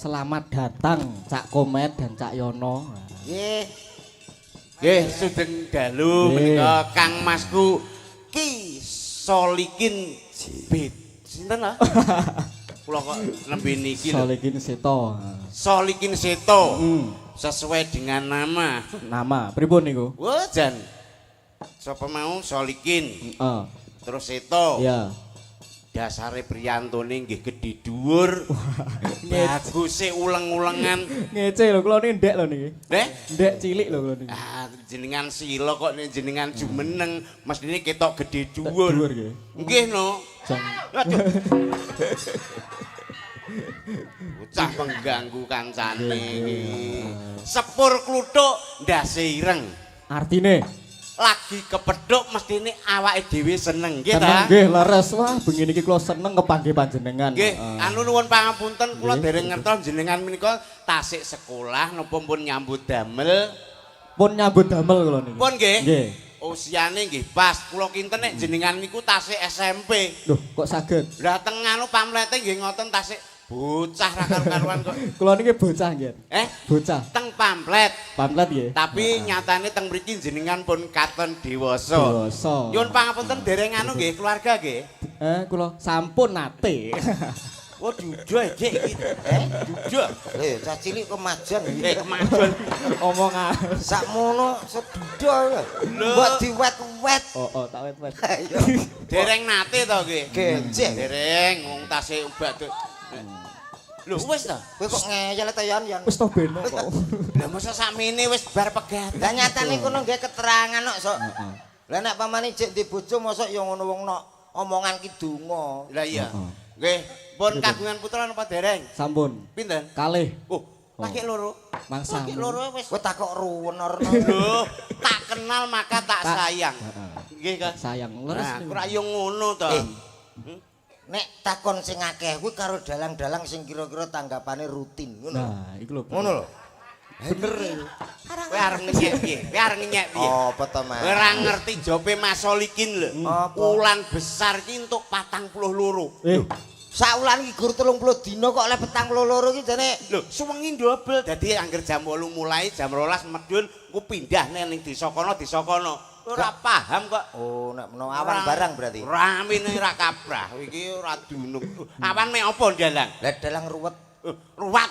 Selamat datang Cak Komet dan Cak Yono. Nggih. Nggih, sugeng dalu menika Kang Masku Ki Solikin B. Sinten lah? Kula kok nembe niki lho. Solikin Seto. Solikin Seto. Sesuai dengan nama. Nama pripun niku? Wah, jan. Sapa mau Solikin, Heeh. terus Seto. Iya. Dasare priyantone nggih gedhe dhuwur. Baguse uleng-ulengan. Ngece lho, kula niki ndek lho niki. Neh? Ndek cilik lho kula niki. Ah, jenengan sila kok nek jenengan jumeneng, mestine ketok gedhe dhuwur. Dhuwur nggih. Nggih no. Jan. Aduh. Bocah pengganggu kancane iki. Sepur kluthuk ndase ireng. Artine Lagi kepethuk mestine awake dhewe seneng nggih seneng ta? nggih leres. Wah, bengi niki kula seneng kepanggih panjenengan. Nggih, anu nuwun pangapunten kula dereng ngertos jenengan menika tasik sekolah napa pun nyambut damel? Pun nyambut damel kula niki. Pun nggih. Nggih. Usiane nggih pas. Kula kinten nek jenengan niku tasik SMP. Loh, kok saged? Lah teng anu pamlete nggih ngoten tasik bocah ra karu-karuan kok. Kula niki bocah nggih. Eh, Bocah. teng pamflet. Pamflet nggih. Tapi nyatane teng mriki jenengan pun katon dewasa. Dewasa. Nyuwun pangapunten dereng anu nggih keluarga nggih. Eh, kula sampun nate. Oh, dudu Dik iki. Eh, dudu. Eh, cah cilik kemajuan iki. Eh, kemajuan. Omongan. Sakmono sedudo lho. Mbok diwet-wet. Oh, tak wet-wet. Ayo. Dereng nate to nggih. Gejeh. Dereng wong tasih obat. Lho, wis to. Kowe kok ngeyel ta Yon, Yon? Wis to beno kok. Lah masa sakmene wis bar pegatan. Lah nyatane kono nggih keterangan kok sok. Heeh. Lah nek pamane jek di bojo mosok ya ngono wong nok omongan ki donga. Lah iya. Heeh. Nggih, pun kagungan putra napa dereng? Sampun. Pinten? Kalih. Oh, laki loro. Mangsa. Laki loro wis. Kowe takok ruwenorno. Lho, tak kenal maka tak sayang. Heeh. Nggih, Kang. Sayang leres Nah, niku. ora yo ngono to. Eh. Nek takon sing akeh kuwi karo dalang-dalang sing kira-kira tanggapane rutin ngono. Nah, iku lho. Ngono lho. Bener iku. Kowe arep ngenyek piye? Kowe arep ngenyek piye? Apa to, Mas? Kowe ora ngerti jope Mas Solikin lho. Apa? Wulan besar ki entuk 42. Eh, Saulan iki gur 30 dina kok oleh 42 iki jane Lho, suwengi dobel. Dadi angger jam 8 mulai, jam 12 medun, ku pindah ning desa kono, desa kono. Ora paham kok. Oh, nek menawa awan barang berarti. Ramene ora kabrah, iki ora dunung. Awan mek apa dalang? Lah dalang ruwet. Ruwat.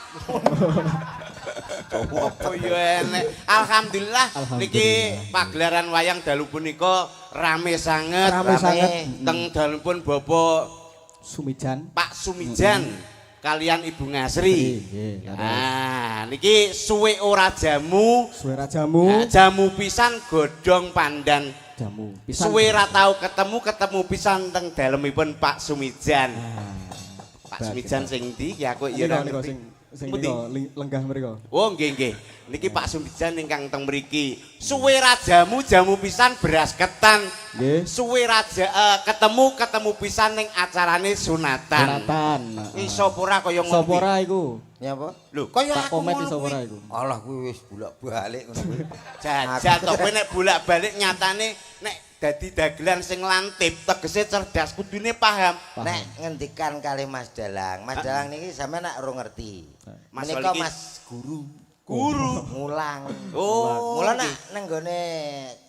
Apa ya enek. Alhamdulillah niki pagelaran wayang dalu punika rame sanget. Rame sanget. Teng dalupun Bapak Sumijan. Pak Sumijan kalian Ibu Ngasri. Nggih, leres. Nah, niki suwe ora jamu, Suwe jamu. nah, jamu pisan godhong pandan. Jamu. Pisan. Suwe ra tau ketemu, ketemu pisan teng dalemipun Pak Sumijan. Ah. Pak Sumijan sing ndi ki aku ya ora Niku ngerti. sing sing Pundi? niku lenggah mriko. Oh nggih nggih. Niki Pak Sumijan ingkang teng mriki. Suwe ra jamu, jamu pisan beras ketan. Nggih. Suwe raja ketemu ketemu pisan ning acarane sunatan. Sunatan. Iso apa ora kaya ngono? Iso apa ora iku? Nyapa? Lho, kaya Pak aku Komet ngono iso kuwi. ora iku? Alah kuwi wis bolak-balik ngono kuwi. Jajal to kowe nek bolak-balik nyatane nek dadi dagelan sing lantip tegese cerdas kudune paham. Paham. Nek ngendikan kalih Mas Dalang, Mas Dalang niki sampeyan nak ora ngerti. Mas Menika Solikin. Mas guru. Guru. Ngulang. Oh. Mula nak nang nggone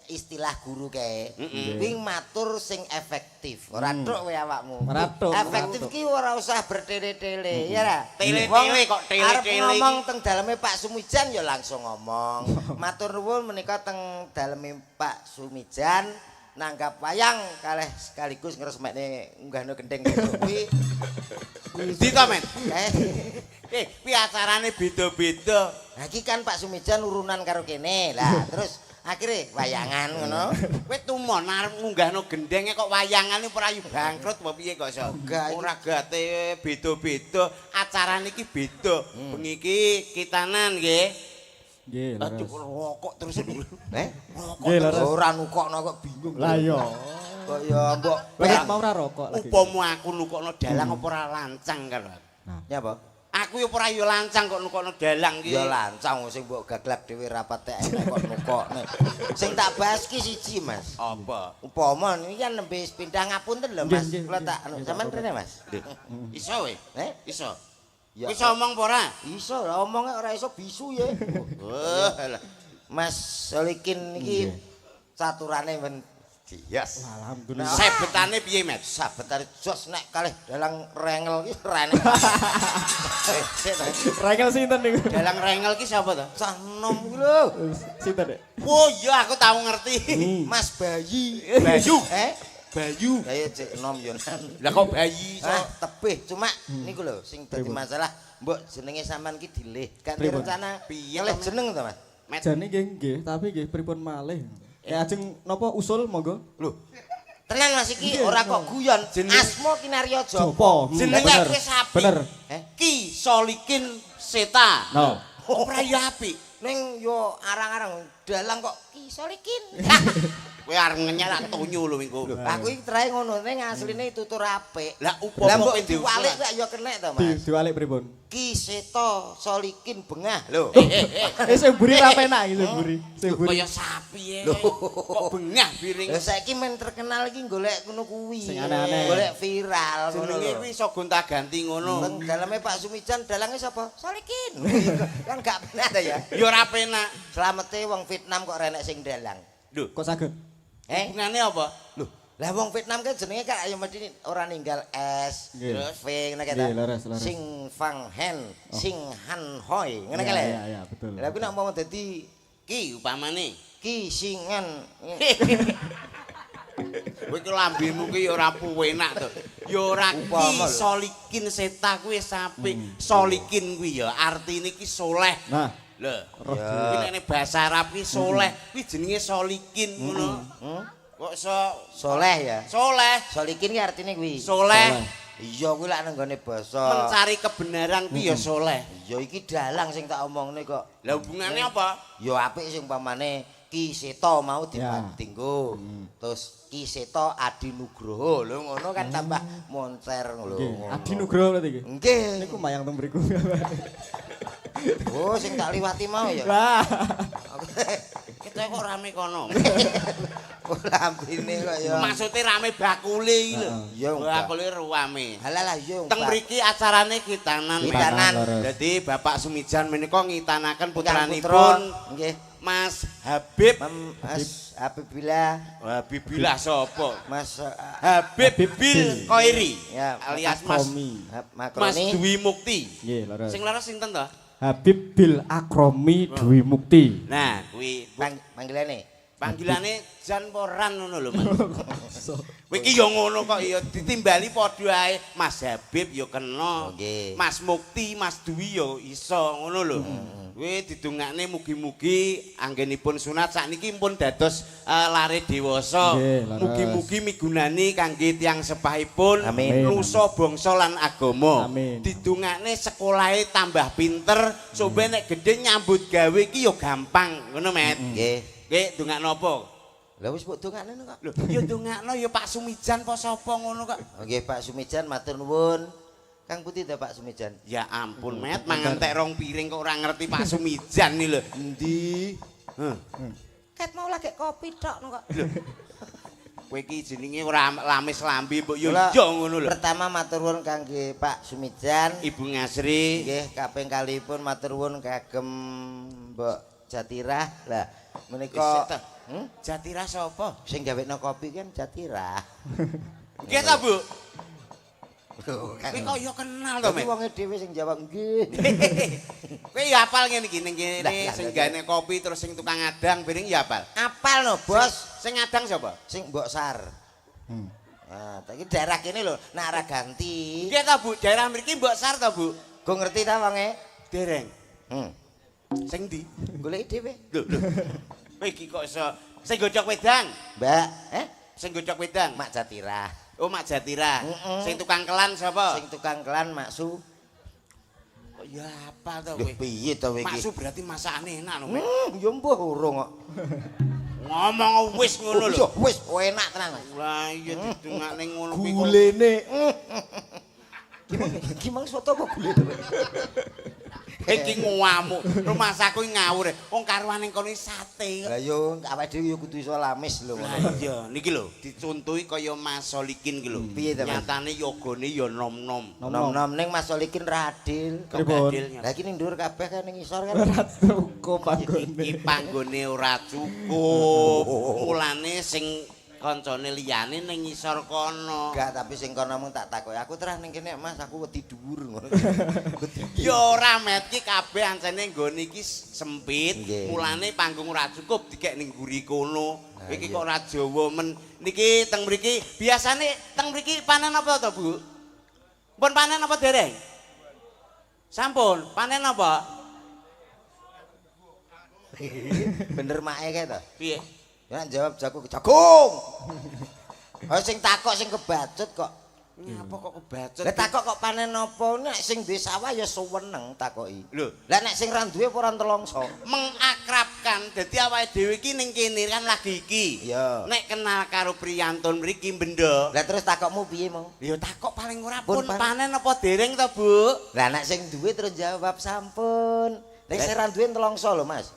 istilah guru kae, kuwi matur sing efektif. Ora tok kowe awakmu. Ora tok, Efektif ora tok. ki ora usah bertele-tele, ya ra? Tele-tele Wong kok tele-tele arep iki. ngomong teng daleme Pak Sumijan ya langsung ngomong. Matur nuwun menika teng daleme Pak Sumijan nanggap wayang kalih sekaligus ngresmekne unggahno gendeng kuwi. Ndi to, Men? Kae. Eh, kuwi acarane beda-beda. Lah iki kan Pak Sumijan urunan karo kene. Lah terus akhirnya wayangan ngono. Kowe tumon arep ngunggahno gendenge kok wayangane ora ayu bangkrut apa piye kok iso? Enggak, iki- Ora gate beda-beda, acarane iki beda. Bengi iki kitanan nggih. Nggih, Aduh, leres. rokok terus. Eh? Nggih, leres. Ora nukokno kok bingung. Lah iya. Kok ya mbok Lah mau ora rokok lagi. Upama aku nukokno dalang apa ora lancang kan. Nah, Nyapa? Aku ya ora ya lancang kok nukokno dalang iki. Ya lancang sing mbok gaglak dhewe rapat enek kok nukokne. Sing tak bahas ki siji, Mas. Apa? Upama niki kan nembe pindah ngapunten lho, Nggih, Mas. nggih, Kula nggih. tak anu Nggih, sampean Pak rene, Mas. Iso we? Eh? Iso. Ya. Wis omong apa ora? Iso lah omonge ora iso bisu ya. Wah, lah. Mas Solikin iki caturane men bias. Alhamdulillah. Sebetane piye, Met? Sabetane jos nek kalih dalang rengel iki ora enek. Sik ta. Rengel sinten niku? Dalang rengel ki sapa to? Cah nom kuwi lho. Sinten, Dek? Oh iya aku tau ngerti. Mas Bayi. Bayu. Eh? Bayu. Lah ya cek nom yo nan. Lah kok bayi iso? Ah, tebih cuma niku lho sing dadi masalah mbok jenenge sampean ki dilih. Kan Pripun? rencana Piye ngelih to, Mas? jeneng to, Mas? Met. Jane nggih nggih, tapi nggih pripun malih. Ya ajeng napa usul monggo? Lho. Tenan Mas iki ora kok guyon. Jeneng- Asma Kinarya Japa. Japa. Jenenge Bener. wis apik. Bener. Eh? Ki Solikin Seta. No. Ora ya apik. Ning yo arang-arang dalang kok Ki Solikin. Kowe arep ngenyek tak tonyo lho minggu. Aku iki trae ngono ning asline tutur apik. Lah upama Lah mbok kowe diwalik kok ya kenek to, Di Mas. diwalik pripun? Ki Seto Solikin Bengah lho. Eh sing mburi ra penak iki sing mburi. Sing mburi. Kaya sapi e. Kok bengah piring. Lah saiki men terkenal iki golek ngono kuwi. Sing aneh-aneh. Golek viral ngono Jenenge lho. kuwi iso gonta-ganti ngono. Teng daleme Pak Sumijan dalange sapa? Solikin. Kan gak penak ta ya. Ya ora penak. Slamete wong Vietnam kok renek sing dalang. Lho, Kok saged? Eh? hubungane apa? Lho, lah wong Vietnam kan jenenge kan ayo mesti ora ninggal S, Nggih. terus V ngene kae ta. Nggih, leres, leres. Sing Fang Hen, Sing Han Hoi, ngene Iya, kae lho. iya, iya, betul. Lah kuwi nek mau dadi Ki upamane. Ki Singan. Kowe iki lambemu ki ya ora puwenak to. Ya ora ki Upama lho. Solikin Seta kuwi wis apik. Solikin kuwi ya artine ki soleh. Nah, Lho, roh kuwi nek bahasa Arab ki soleh, kuwi jenenge solikin ngono. Kok iso Soleh ya. soleh? Solikin ki artine kuwi. Soleh Iya kuwi lak nang nggone basa. mencari kebenaran kuwi ya soleh. Ya iki dalang sing tak omongne kok. Lah hubungane apa? Ya apik sing pamane Ki Seto mau Ya. ditinggo. Terus Ki Seto Adinugroho lho ngono kan tambah moncer lho. Nggih, ngono. Adi Nugroho berarti iki. Nggih. Niku mayang teng mriku. Oh sing tak liwati mau ya. Lah. Kita kok rame kono. Oh lambene kok ya. Maksude rame bakule iki lho. Iya, Mbak. Bakule ruame. Halah lah iya. Teng mriki acarane khitanan. Mas. Khitanan. Leres. Dadi Bapak Sumijan menika ngitanaken Putra putranipun nggih. Mas Habib. Mas Habibila, Habibillah sapa? Mas Habib Habib Bil Bil. Khairi Ya, alias Mas Akromi. Mas Makroni. Dwi Mukti. Nggih, leres. Sing leres sinten to? Habib Bil Akromi Dwi Mukti. Nah, kuwi Panggilane. panggilane Jan Poran ngono lho, Mas. Kowe iki ya ngono kok ya ditimbali padha ae. Mas Habib ya kena. Nggih. Mas Mukti, Mas Dwi ya iso ngono lho. Kowe didongakne mugi-mugi anggenipun sunat sakniki pun dados lare dewasa. Nggih, leres. Mugi-mugi migunani kangge tiyang sepahipun, Amin. nusa bangsa lan agama. Amin. Didongakne sekolahe tambah pinter, sampe nek gedhe nyambut gawe iki ya gampang, ngono Met. Nggih. Nggih, dongakno apa? Lah wis mbok dongakne kok. Lho, ya dongakno ya Pak Sumijan apa sapa ngono kok. Nggih Pak Sumijan matur nuwun. Kang Putih ta Pak Sumijan? Ya ampun, Met, mangan tek rong piring kok ora ngerti Pak Sumijan nih lho. Endi? Heh. Ket mau lagi kopi tok kok. Kowe iki jenenge ora lamis lambe mbok yo Kula yo ngono lho. Pertama matur nuwun kangge Pak Sumijan. Ibu Ngasri, Nggih, kaping kalihipun matur nuwun kagem Mbok Jatirah. Lah menika Wis, Jatira sapa? Sing gawekno kopi kan Jatirah. Nggih ta, Bu? Lho, kan. Kowe kok yo kenal to, Tapi Met? wonge dhewe sing jawab nggih. Kowe yo apal ngene iki ning kene Lah, lah, sing lah, gane kopi terus sing tukang adang piring yo apal. Apal no, Bos. Sing adang sapa? Sing Mbok Sar. Nah, iki daerah kene lho, nek ora ganti. Nggih ta, Bu? Daerah mriki Mbok Sar ta, Bu? Go ngerti ta wonge? Dereng. Sing ndi? Goleki dhewe. Lho, lho. Kowe iki kok iso sing godhog wedang? Mbak, eh? Sing godhog wedang. Mak Jatirah. Oh, Mak Jatira. Mm-mm. Sing tukang kelan sapa? Sing tukang kelan Mak Su. Kok ya apal to Lho kowe? piye to kowe Mak iki? Su berarti masakane enak lho, Met. Ya mbuh urung kok. Ngomong wis ngono lho. Iya, wis enak tenan. Mas. Lah iya didongakne ngono kuwi kok. Gulene. Gimang soto apa gule to? Iki ngamuk. Rumangsaku ngawur. Wong karuane kono sate. Lah yo awake dhewe yo kudu iso lamis lho Lah ngono. iya, niki lho dicontohi kaya Mas Solikin ki lho. Piye ta, Mas? Nyatane yogane ya nom-nom. Nom-nom ning Mas Solikin ra adil. Kok Pripun? adil nyata? Lah iki ning dhuwur kabeh kan ning ngisor kan. Ora cukup panggone. Iki panggone ora cukup. Mulane sing kancane liyane ning ngisor kono. Enggak, tapi sing kono mung tak takoki. Aku terah ning kene Mas, aku wedi dhuwur ngono. Ya ora met iki kabeh ancene nggone iki sempit. Nggih. Mulane panggung ora cukup dikek ning mburi kono. Nah, Iki iya. kok ora Jawa men. Niki teng mriki biasane teng mriki panen apa to, Bu? Pun panen apa dereng? Sampun, panen apa? Bener mae kae to. Piye? Ya nek jawab jago jagung. Oh sing takok sing kebacut kok. Ngapa kok kebacut? Lah takok kok panen apa nek sing duwe sawah ya suweneng takoki. Lho. Lah nek sing ra duwe apa ora nelongso? Mengakrabkan. Dadi awake dhewe iki ning kene kan lagi iki. Iya. Nek kenal karo priyantun mriki benda. Lah terus takokmu piye mau? Ya takok paling ora Pun pun panen apa dereng to, Bu? Lah nek sing duwe terus jawab sampun. Nek sing ra duwe nelongso lho Mas.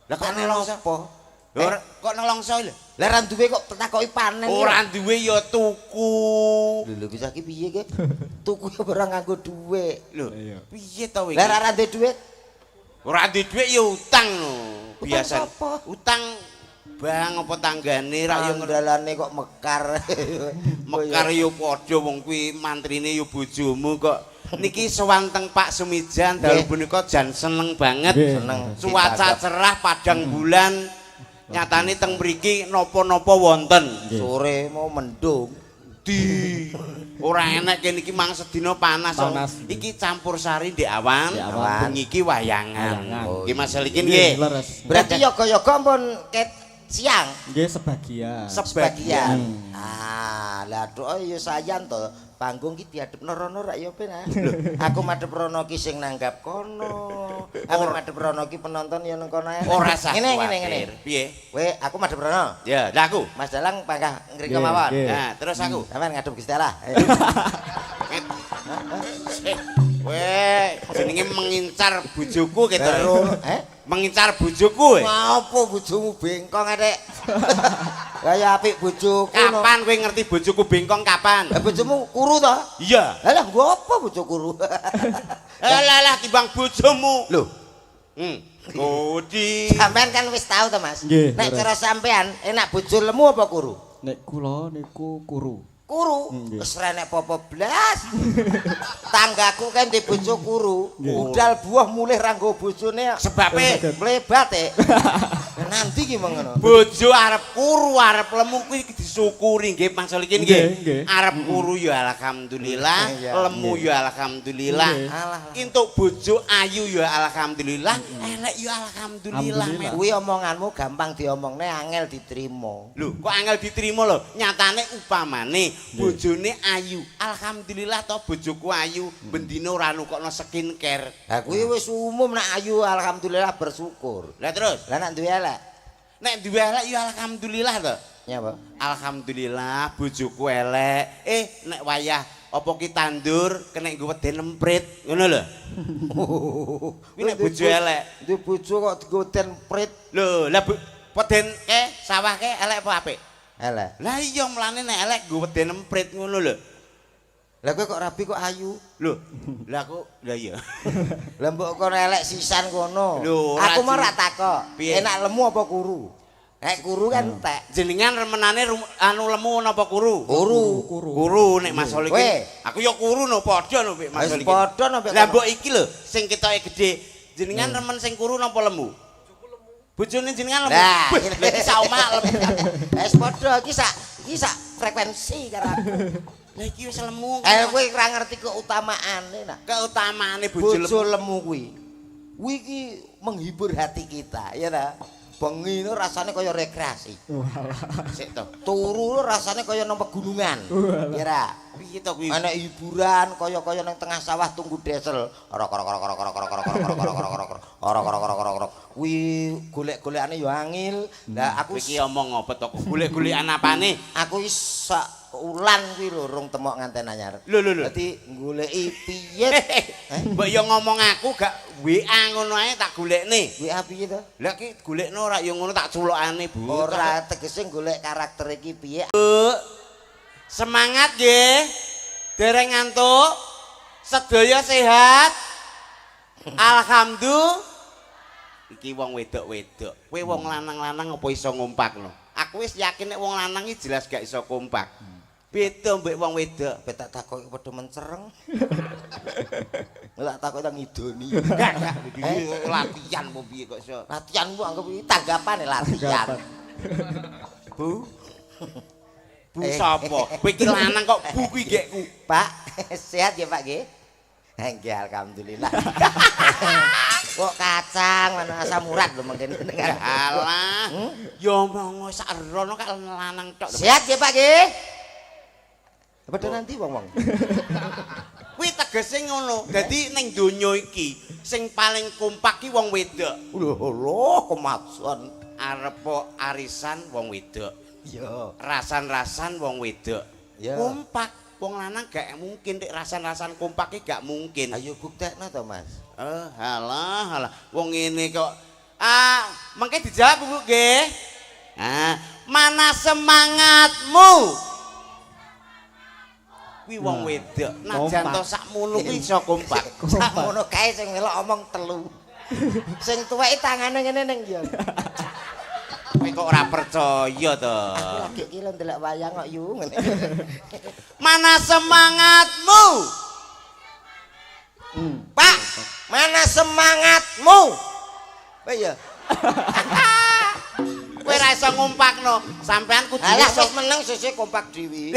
Lah kok Panen nelongso? apa? Lho ora kok nelongso lho? Lah ra duwe kok takoki panen. Ora duwe ya tuku. Lho lho bisa ki piye ki? Tuku ya ora nganggo dhuwit. Lho, Iya. piye to iki? Lah ra duwe dhuwit? Ora duwe dhuwit ya utang lho. Utang Biasa. sapa? Utang bang apa tanggane rak ya ngerti. Andalane kok mekar. Mekar ya padha wong kuwi mantrine ya bojomu kok. Niki sowan teng Pak Sumijan dalu Nggih. punika jan seneng banget. Nggih. Seneng. Cuaca cerah padang bulan. Nyatane teng mriki napa-napa wonten. Sore mau mendung. Di ora enek kene iki mang sedina panas. kok. Panas. Iki campur sari ndek awan, Ndek awan. bengi iki wayangan. Wayangan. Nggih Mas Solikin Nggih, nggih. leres. Berarti yoga-yoga pun ket siang Nggih sebagian. sebagian. Hmm. Ah, lah doa ya sayan to. Panggung ki diadepno rono rak ya ben. ah. Aku madhep rono ki sing nanggap kono. Aku madhep rono ki penonton ya nang kono ae. Ora sah. Ngene ngene ngene. kuwatir. Piye? Kowe aku madhep rono. Ya, lah aku. Mas Dalang panggah ngriko Nggih, mawon. nggih. Nah, terus aku. Sampeyan ngadep Gusti Allah. Ayo. Weh, jenenge mengincar bojoku gitu. Baru, eh? Mengincar bojoku. Eh. Ngopo bojomu bengkong adek? Kaya apik bojoku. no. Kapan kowe ngerti bojoku bengkong kapan? Lah bojomu kuru to? Iya. Lah lah nggo apa bojo kuru? Lah lah timbang bojomu. Lho, Kodi. sampean kan wis tau to, Mas? Nggih, Nek leres. cara sampean enak bojo lemu apa kuru? Nek kula niku kuru. Kuru. Nggih. Wis ra enek apa-apa blas. Tanggaku kan di bojo kuru. Nggih. Budal buah mulih ra nggo bojone. Sebabe mlebat e. Nanti ki mong ngono. bojo arep kuru arep lemu kuwi disyukuri nggih Mas Solikin nggih. Nggih, nggih. Arep kuru ya alhamdulillah, Iya. lemu ya alhamdulillah. Nggih. Alah. lah. Entuk bojo ayu ya alhamdulillah, elek ya alhamdulillah. Alhamdulillah. Kuwi omonganmu gampang diomongne angel diterima. Lho, kok angel diterima lho? Nyatane upamane bojone ayu. Alhamdulillah to bojoku ayu, bendina ora nukokno skincare. Lah kuwi wis umum nek ayu alhamdulillah bersyukur. Lah terus, Lah nek duwe elek nek duwe elek ya alhamdulillah to. nyapa? Alhamdulillah bojoku elek. Eh, nek wayah apa ki tandur kena nggo weden emprit, ngono lho. Kuwi nek bojo elek. Duwe bojo kok digoden prit Lho, lah weden ke sawah ke elek apa apik? elek. Lah iya mlane nek elek nggo weden emprit ngono lho. Lah kowe kok rabi kok ayu? Lho, lah aku lah iya. Lah mbok kono elek sisan kono. Lho, ora Aku mau Ju. rak takok. Piye? Enak lemu apa kuru? Nek kuru kan entek. Jenengan remenane anu lemu napa kuru? Kuru. Kuru. Kuru nek Mas Solikin. Weh. Aku ya kuru no padha no Mas Wis Solikin. padha no, Mbak Lah kono. mbok iki lho sing ketoke gedhe. Jenengan remen sing kuru napa lemu? Bojone jenengan lemu. Lah, Wih, lha iki sak omah lemu. Wis padha iki sak frekuensi karo aku. Lah iki wis lemu. Eh kowe ora ngerti keutamaane nak. Keutamaane bojo lemu. Bojo lemu kuwi. Kuwi iki menghibur hati kita, ya ta? Bengi itu rasane kaya rekreasi. Walah. Sik to. Turu rasane kaya nang pegunungan. Ya ra? Piye to kuwi? Ana hiburan kaya-kaya nang tengah sawah tunggu desel. Rok rok rok rok rok rok rok rok rok rok rok rok rok rok rok rok rok. Kuwi golek-golekane ya angil. Lah aku Iki omong apa to? Golek-golekan apane? aku wis sak ulan kuwi lho rung temok nganten anyar. Lho lho lho. Dadi goleki piye? Mbok yo ngomong aku gak WA ngono ae tak golekne. WA piye to? Lah ki golekno ora yo ngono tak culokane, Bu. Ora tegese golek karakter iki piye? Semangat nggih. Dereng ngantuk. Sedaya sehat. Alhamdulillah. Iki wong wedok-wedok. Kowe wong lanang-lanang apa iso ngompakno? Aku wis yakin nek wong lanang iki jelas gak iso kompak. Beda mbek wong wedok. Pe tak takoki padha mencereng. Tak takoki tak ngidoni. Gak gak latihan apa piye kok iso. Latihan ku anggap iki tanggapane latihan. Bu. Bu sapa? Kowe iki lanang kok bu kuwi gekku. Pak, sehat ya Pak nggih? Nggih, alhamdulillah. Kok kacang ana asam urat lho mungkin dengar. Alah. Ya omong sak rono kak lanang tok. Sehat ya Pak nggih? Padha nanti wong-wong. Kuwi tegese ngono. Dadi ning donya iki sing paling kompak ki wong wedok. Lho lho kemajuan. Arep arisan wong wedok. Iya. Rasan-rasan wong wedok. Iya. Kompak. Wong lanang gak mungkin nek rasan-rasan kompake gak mungkin. Ayo buktekno to, Mas. Halah, halah. Wong ngene kok. Ah, mengke dijawab Bu nggih. Ah, mana semangatmu? Kuwi wong wedok. Najan to sakmono kuwi iso kompak. Sakmono kae sing melok omong telu. Sing tuweke tangane ngene ning ya. Kowe kok ora percaya to? Aku lagi iki lho ndelok wayang kok yu ngene. Mana semangatmu? Pak, mana semangatmu? Kowe ya. Kowe ora iso ngompakno. Sampean kudu Alah iso wis meneng sesuk kompak dhewe.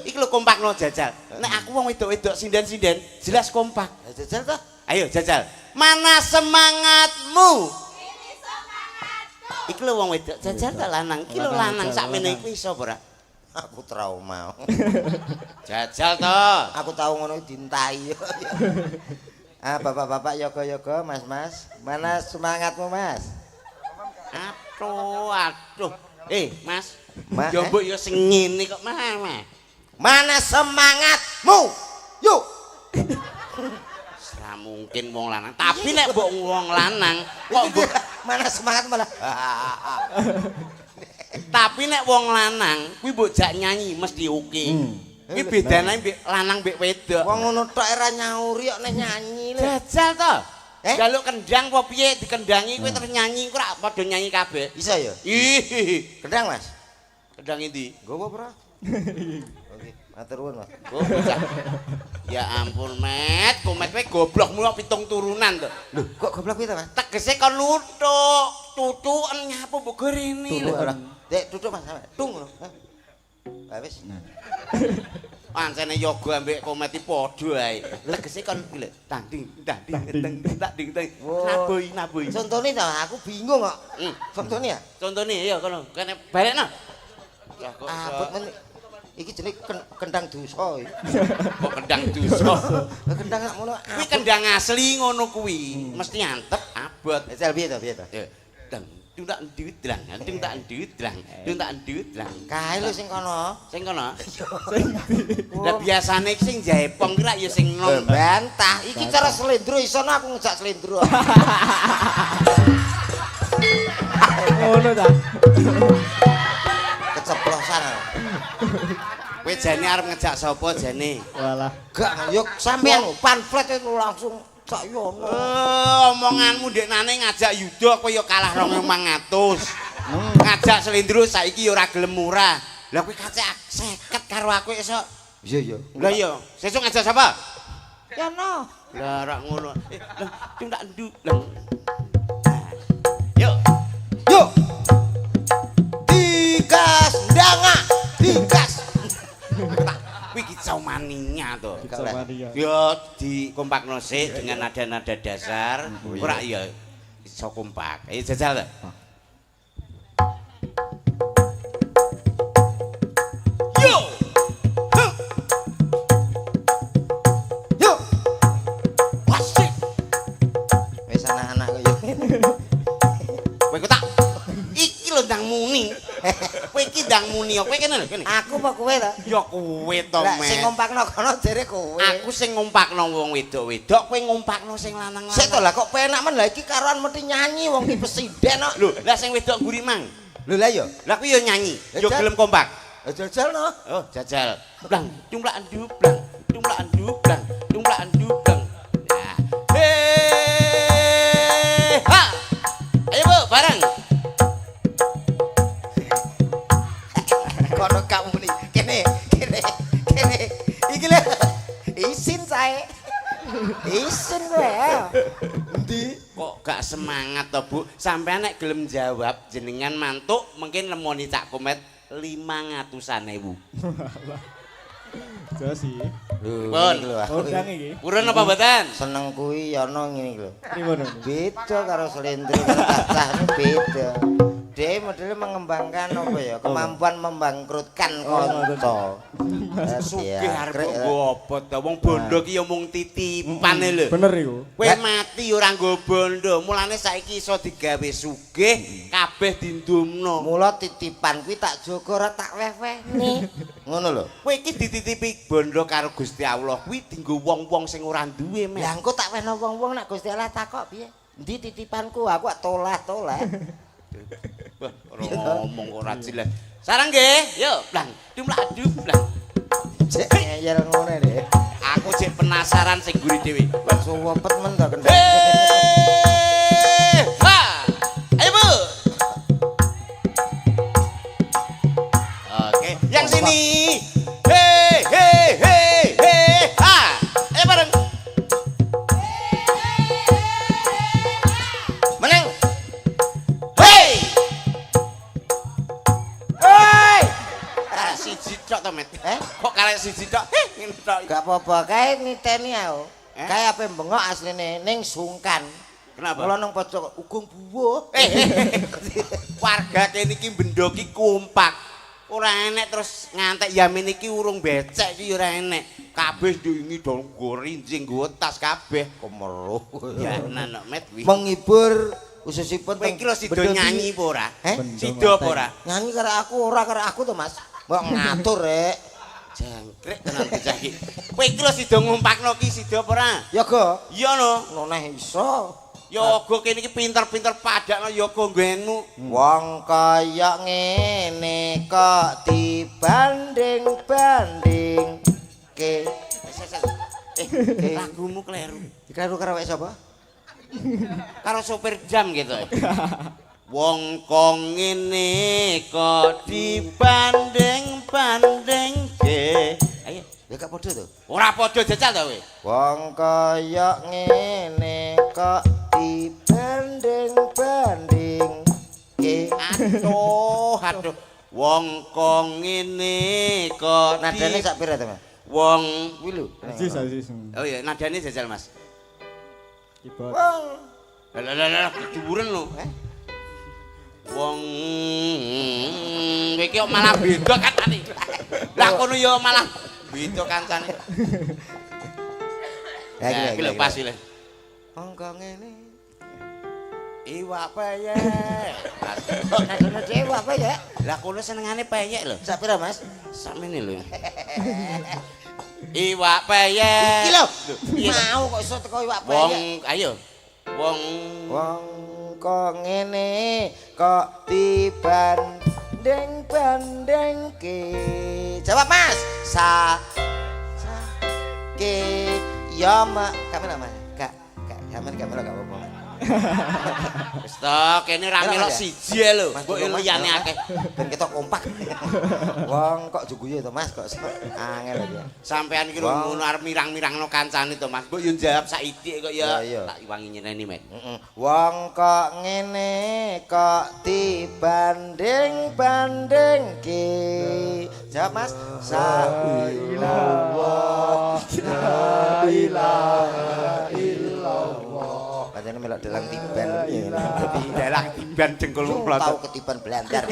Iki lho kompakno jajal. Nek aku wong wedok-wedok sinden-sinden jelas kompak. Lah jajal to. Ayo jajal. Mana semangatmu? Ini semangatku. Iki lho wong wedok jajal ta lanang. Iki lho lanang sakmene iku iso apa ora? Aku trauma. Jajal to. Aku tau ngono dintai. Ah, bapak-bapak yoga-yoga, mas-mas, mana semangatmu, Mas? Aduh, aduh. Mas. Ma, Ya mbok ya sing ngene kok, Mas. Mana semangatmu? Yuk. Ora mungkin wong lanang. Tapi nek mbok wong lanang kok mbok mana semangat malah. Tapi nek wong lanang kuwi mbok jak nyanyi mesti oke. Kuwi bedane mbek lanang mbek wedok. Wong ngono tok ora nyauri kok nek nyanyi lho. Jajal to. Jaluk kendang apa piye dikendangi kowe terus nyanyi ku rak padha nyanyi kabeh. Bisa ya? Ih. Kendang, Mas. Kendang endi? Nggawa ora? Oke, matur nuwun, Mas. Oh, bocah. Ya ampun, Met. Komet kowe goblok mulu pitung turunan to. Lho, kok goblok piye to, Mas? Tegese kon nuthuk, tutuken nyapu mbok rene lho. Ora. Dek, tutuk Mas, tung lho. Lah wis. Pancene yoga ambek Komet iki padha ae. Tegese kon kuwi lho, tang ding tang ding tang tang ding tang. Naboi naboi. Contone to, aku bingung kok. Contone ya? Contone ya kono. Kene balekno. Abot men. Iki jenenge kendang dosa iki. Kok kendang dosa? Kendang sak ngono. Kuwi kendang asli ngono kuwi. Mesti antep abot. Jajal piye to, piye to? Dang dung tak ndudlang, dung tak ndudlang, dung tak ndudlang. Kae lho sing kono. Sing kono. Lah biasane sing jaepong ki rak ya sing nom. Bantah. Iki cara slendro iso aku ngejak slendro. Ngono ta. Keceplosan. Kowe jane arep ngejak sapa jane? Walah. Gak yo sampean pamflet itu langsung sak yono. Omonganmu ndeknane ngajak Yuda kowe ya kalah 2500. Ngajak Slendro saiki ya ora gelem murah. Lah kowe kacek 50 karo aku iso. Iya iya. Lah iya, sesuk ngajak sapa? Yono. Lah ora ngono. Lah dung tak nduk. Yuk. Yuk. Digas ndangak, digas. Kuwi kicau mania to. Kicau mania. Ya dikompakno sik dengan nada-nada dasar. Ora ya iso kompak. Ayo jajal to. Yo. Yo. Asik. Wis anak-anak kok yo. Kowe kok tak iki lho ndang muni. Kowe iki ndang muni kowe kene lho kene. Aku apa kowe to? Ya kowe to, Lah sing Met. ngompakno kono jere kowe. Aku sing ngompakno wong wedok-wedok, kowe ngompakno sing lanang-lanang. Sik to lah kok penak men lah iki karuan mesti nyanyi wong iki presiden kok. Lho, lah sing wedok mburi mang. Lho lah ya. Lah kuwi ya nyanyi, ya Jajal. gelem kompak. Jajal no. Oh, jajal. Blang, jumlah blang, jumlah blang, jumlah blang. Ya. Hei, ha. Ayo Bu, bareng. Kono gak muni. Kene, kene, kene. Iki lho. Isin sae. Isin kowe. Endi? Kok gak semangat to, Bu? Sampeyan nek gelem jawab jenengan mantuk mungkin lemoni Cak Komet 500.000. Jos sih. Lho, Pun. iki lho aku. Kondang iki. Purun apa mboten? Seneng kuwi ana ngene iki lho. Pripun? Beda karo slendro karo cacah beda. Dia modelnya mengembangkan apa ya? Kemampuan membangkrutkan kanca. Sugih arep nggo apa to? Wong bondo ki ya mung titipane lho. Bener iku. Kowe mati ora nggo bondo, mulane saiki iso digawe sugih, kabeh dindumno. Mula titipan kuwi tak jaga ora tak weh-wehne. Ngono lho. Kowe iki dititipi bondo karo Gusti Allah, kuwi dienggo wong-wong sing ora duwe, Met. Lah engko tak wehno wong-wong nek Gusti Allah takok piye? Endi titipanku? Aku ak tolah-tolah. Wah, ora ngomong ora jelas. Sarang nggih, yo blang, jumlah blang. Cek ngeyel ngono deh. Aku cek penasaran sing guri dhewe. Suwepet men to kendang. Hei, ha. Ayo, Bu. Oke, yang sini. Hei, hei, hei, hei, ha. Ayo bareng. Meneng. Hei. Hei. Ah, siji tok to, Met. Eh? Kok karek siji tok? Heh, ngene tok. Gak apa-apa, kae niteni aku. Eh? Kae ape bengok asline ning sungkan. Kenapa? Mula nang pojok ugung buwuh. Warga kene iki bendo ki kompak. Ora enek terus ngantek yamin iki urung becek iki ora enek. Kabeh ndingi do nggo rinjing nggo tas kabeh. Kemeruh. Ya nanok Met kuwi. Menghibur khususipun Kowe iki lho sida nyanyi apa ora? Eh? Sida apa ora? Nyanyi karo aku ora karo aku to, Mas. Mbok ngatur rek. Jangkrik tenan bocah iki. Kowe iki lho sida ngumpakno ki sida apa ora? Ya go. Iya no. Noneh iso. Yoga kene iki pinter-pinter padakno yoga nggenmu. Wong kaya ngene kok dibanding-banding ke. Eh, lagumu kleru. Kleru karo wek sapa? Karo sopir jam gitu. Wong kok ngene kok dibanding-bandingke. Ayo, Ya gak padha to. ora padha jajal to kowe. Wong kaya ngene kok dibanding-bandingke. Aduh, aduh. Wong kok ngene kok Nadane sak pira to, Mas? Wong Kuwi lho. Aziz, Aziz. Oh iya, nadane jajal, Mas. Keyboard. Wong Lah lah lah, keduren lho. Eh? Wong kowe iki kok malah beda kancane. Lah kono ya malah beda kancane. Lah Lah iki lho pas iki lho. Wong kok ngene. Iwak peyek. Pas. Nadane dhewe apa ya? Lah kono senengane peyek lho. Sak pira, Mas? Sakmene lho. Iwak peyek. Iki lho. Iya. Mau kok iso teko iwak peyek. Wong ayo. Wong Wong kok ngene kok dibanding-bandingke. Jawab Mas. Sa sa ke ya mak gak melok Mas. Gak gak sampean gak melok gak apa-apa. Wis to, kene ra Melok melok ya? siji ae lho. Mas, Mbok tolong, Mas, liyane melok, akeh. Mas. Ben ketok kompak. Wong kok juguye to Mas kok angel ya. Sampean iki lho Wong. ngono arep mirang-mirangno kancane to Mas. Mbok yo jawab saithik kok ya. Iya, iya. Tak iwangi nyeneni, Met. Heeh. Wong kok ngene kok dibanding-bandingke. Jawab Mas. Sa Illallah. La ilaha illallah. Pancene melok dalang tiban. Dadi dalang tiban jengkol Tau mlotot. ketiban blandar.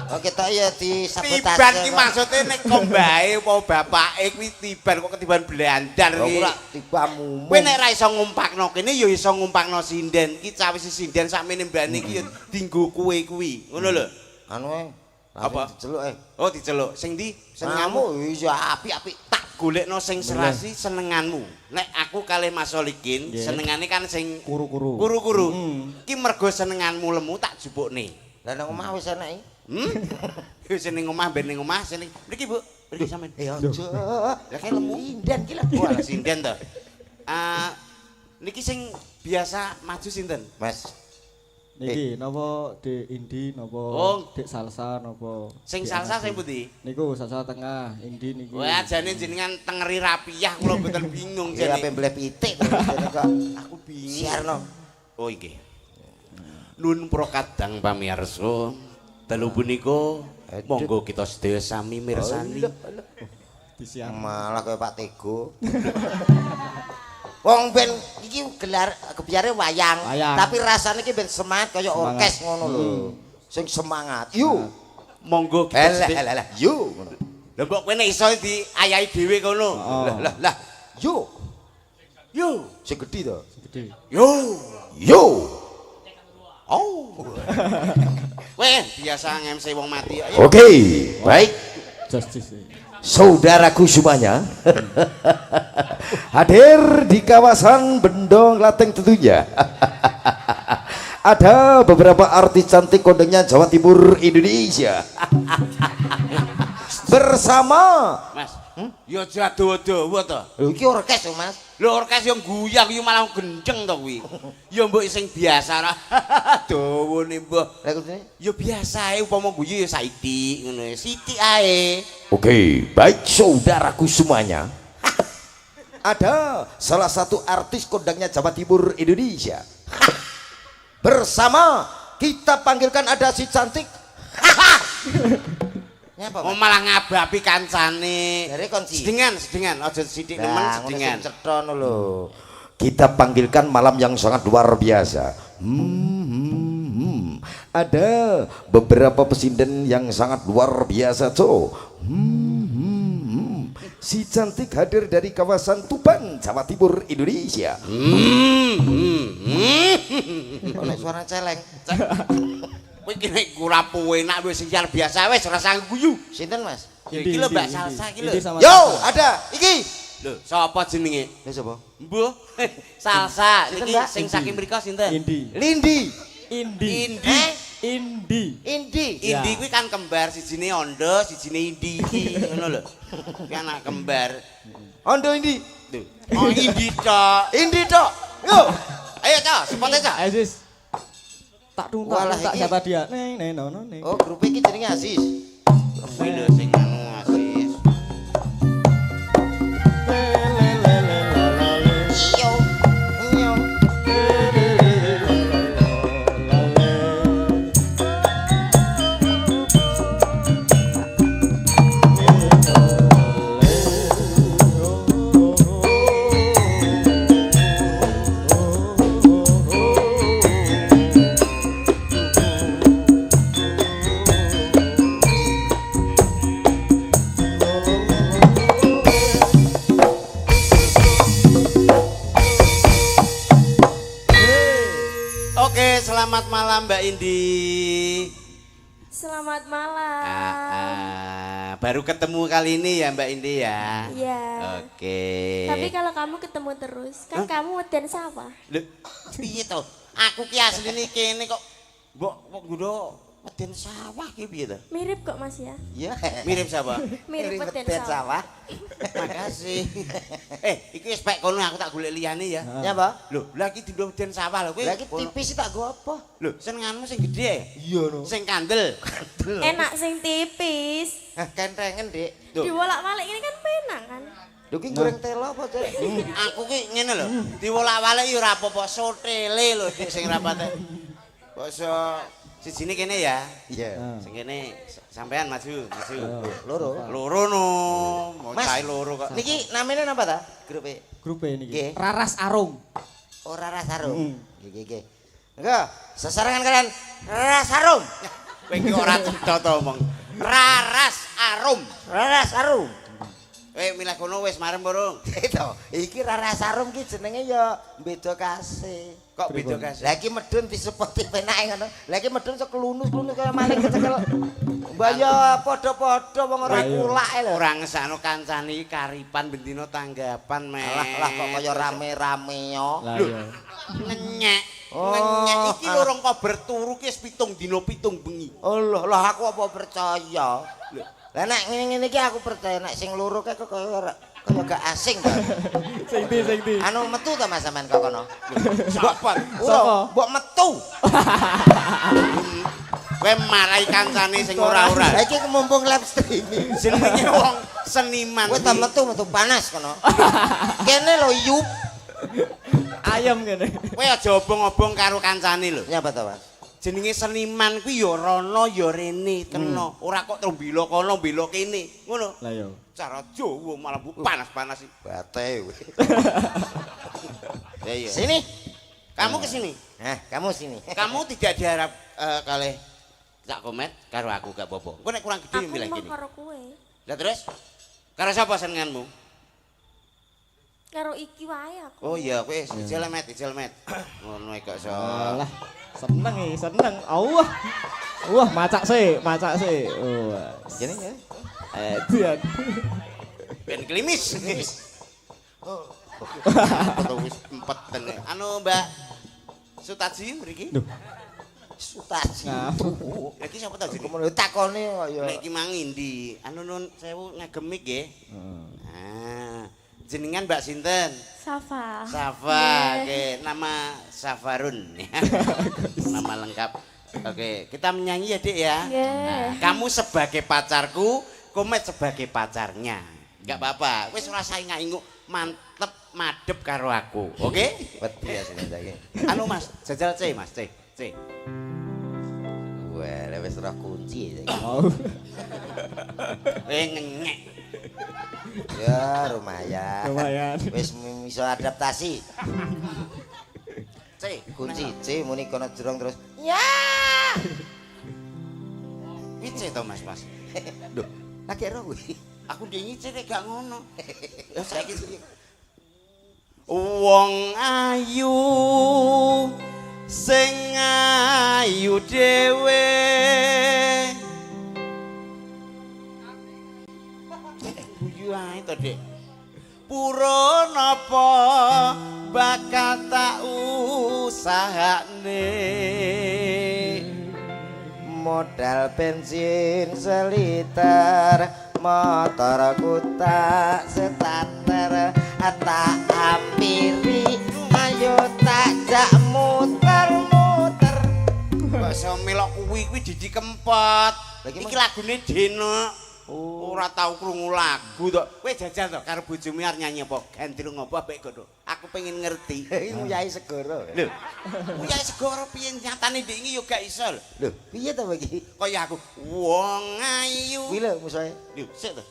Oh ketok ya disabotase. Tiban ki maksude nek kombae apa bapake kuwi tiban kok ketiban blandar Lho ki. ora tibamu. Kowe nek ra iso ngumpakno kene ya iso ngumpakno sinden. Ki cawisi sinden sakmene mbane ki ya dinggo kowe kuwi. Ngono lho. Anu e Apa? Diceluk eh. Oh, diceluk. Sing ndi? Senenganmu? Iya apik-apik. Tak golekno sing serasi senenganmu. Nek aku kalih Mas Solikin, senengane kan sing Kuru-kuru. Kuru-kuru. Ki mergo senenganmu lemu tak jupukne. Lah nang omah wis enak iki. Wis ning omah ben ning omah sing mriki Bu. Mriki sampean. Eh aja. Lah kae lemu. Inden ki lho. Wah, sinden to. Niki sing biasa maju sinten? Mas. Niki napa Dek Indi napa Oh. Dek Salsa napa Sing salsa sing pundi? Niku salsa tengah, Indi niku. Wah, jane jenengan tengeri rapiyah kula mboten bingung Iki jane. ape mbleh pitik kok. Aku bingung. Siarno. Oh inggih. Nun prokadang pamirsa, dalu punika monggo kita sedaya sami mirsani. Disiar. Malah kaya Pak Tego. Wong ben iki gelar gebyare wayang, tapi rasane iki ben semangat kaya orkes ngono lho. Sing semangat. Yo. Monggo kita Lah lah lah, yo ngono. Lha mbok kowe nek iso diayahi dhewe kono. Lah lah lah, yo. Yo. Sing gedhi to. Sing gedhi. Yo. Yo. Oh. Weh, biasa nge-MC wong mati. Ayo. Oke, baik. Justice. Saudaraku semuanya hadir di kawasan Bendong Lateng tentunya. Ada beberapa artis cantik kondangnya Jawa Timur Indonesia. Bersama Mas. Ya aja dawa-dawa to. Lho iki orkes lho Mas. Lho orkes yo guyang yo malah genceng to kuwi. Ya mbok sing biasa ra. Dawane mbah. Lah kudune Ya biasa ae upama guyu ya saiki ngono. Sithik ae. Oke, baik saudaraku semuanya. Ada salah satu artis kondangnya Jawa Timur Indonesia. Bersama kita panggilkan ada si cantik. Nyapa, Oh malah ngabapi kancane. Jare kon si. Sedengan, sedengan, aja sithik nemen sedengan. Cetha lho. Kita panggilkan malam yang sangat luar biasa. Ada beberapa pesinden yang sangat luar biasa tuh. Si cantik hadir dari kawasan Tuban, Jawa Timur, Indonesia. Oleh suara celeng. Kowe iki nek ora enak wis siar biasa wis ora sang guyu. Sinten Mas? Iki lho Mbak Salsa iki lho. Yo, ada iki. Lho, sapa jenenge? Lha sapa? Mbuh. Salsa niki sing saking mriko sinten? Indi. Lindi. Indi. Indi. Indi. Indi. Indi kuwi kan kembar, sijine Ondo, sijine Indi iki ngono lho. Kuwi anak kembar. Ondo Indi. Lho, oh Indi tok. Indi tok. Yo. Ayo cah, sepote cah. Ayo sis. Tak tuntak tak siapa dia. Neng neng no no neng. Oh, grup iki jenenge Aziz. Kuwi lho sing anu Aziz. Iyo. Iyo. Oke, selamat malam Mbak Indi. Selamat malam. Baru ketemu kali ini ya Mbak Indi ya. Iya. Oke. Tapi kalau kamu ketemu terus, kan kamu weden sawah. Lho, piye to? Aku ki asline kene kok mbok kok nggo weden sawah ki piye to? Mirip kok Mas ya. Iya. Mirip siapa? Mirip weden sawah. Makasih. Iki wis pek kono aku tak golek liyane ya. Nyapa? Lho, lah iki dindo weden sawah lho kowe. Lah iki tipis tak go apa? Lho, senenganmu sing gedhe. Iya no. Sing kandel. Enak sing tipis. Hah, kentengen, Dik. Diwolak-walik ini kan penak kan. Lho ki goreng telo apa, Cek? Aku ki ngene lho, diwolak-walik ya ora apa-apa, sotele lho Dik sing rapate. Kok iso sijine kene ya? Iya. Sing kene sampean maju, maju. Loro. Loro no, mau Mas, cahe loro kok. Niki namanya napa ta? Grupe. Grupe niki. Nggih. Raras Arung. Oh, Raras Arum. Nggih, nggih, nggih. Engko, sesarengan kalian Raras Arum. Kowe iki ora cetha to omong. Raras Arum. Raras Arum. Kowe milah kono wis marem burung. Itu, iki Raras Arum ki jenenge ya beda kasih. Kok beda kasih? Lah iki medun disepoti penake ngono. Lah iki medun sok klunus-klunus kaya maling kecekel. Mbak ya padha-padha wong ora kulak lho. Ora ngesakno kancane iki karipan bendina tanggapan, Met. Alah lah kok kaya rame-rame yo. Lah iya. Ngenyek. Ngenyek iki lorong kober turu ki wis 7 dina 7 bengi. Oh lho, lah aku apa percaya? Lah nek ngene-ngene iki aku percaya nek sing loro kae kok kaya kaya gak asing ta. Sing ndi sing ndi? Anu metu ta Mas sampean kok kono? Sapa? Ora, mbok metu. Kowe marai kancane sing ora-ora. Lah iki mumpung live streaming. Jenenge wong seniman. Kowe ta metu-metu panas kono. Kene lho yup. Ayam kene. Kowe aja obong-obong karo kancane lho. Nyapa ta, Mas? Jenenge seniman kuwi ya rono ya rene kena. Ora kok terus mbela kono mbela kene. Ngono. Lah iya. Cara Jawa malah panas-panas iki. Bate kowe. Ya iya. Sini. Kamu ke sini. Nah, kamu sini. Kamu tidak diharap kalih Cak Komet karo aku gak apa-apa. Engko nek kurang gede Aku milih mau kene. karo kowe. Lah terus karo sapa senenganmu? Karo iki wae aku. Oh iya, kowe ijel Met, ijel Met. Ngono iki kok iso. Alah, seneng iki, seneng. Allah. Wah, macak sik, macak sik. Wah. Gini ya. Dian. Ben klimis. Oh. Wis empet tenan. Anu Mbak Sutaji mriki. Duh. Sutaji. Lha iki sapa ta jenenge? Kono takone kok ya. Nek iki mang endi? Anu nun sewu ngagem nggih. Heeh. Ah, jenengan Mbak sinten? Safa. Safa, oke, nama Safarun. Nama lengkap. Oke, kita menyanyi ya, Dik ya. Nggih. Nah, kamu sebagai pacarku, Komet sebagai pacarnya. Enggak apa-apa. Wis ora saing-inguk, mantep madep karo aku. Oke? Wedi ya sini saiki. Anu Mas, jajal C, Mas, C. C. Wah, lha wis roh kunci saiki. Oh. Ngenyek. Ya, lumayan. Lumayan. Wis iso adaptasi. C, Kunci C muni kono jurang terus. Ya. Piye C to, Mas, Mas? Lho, lagi ero kuwi. Aku ndek C gak ngono. Ya saiki wong ayu sing ayu dhewe. Guyu ae to, Dik. Purun apa bakal tak usahane. Modal bensin seliter, motorku tak starter, tak ampiri, ayo tak jak muter-muter. Kok iso melok kuwi kuwi Didi Kempot. Lagi Iki lagune Deno. Ora tau krungu lagu to. Kowe jajal to karo bojomu arep nyanyi apa? Gandrung apa apik kono? Aku pengen ngerti. Iki Yai Segoro. Lho. Yai Segoro piye nyatane ndek iki yo gak iso lho. Lho, piye to iki? Kaya aku wong ayu. Kuwi lho musuhe. Lho, sik to.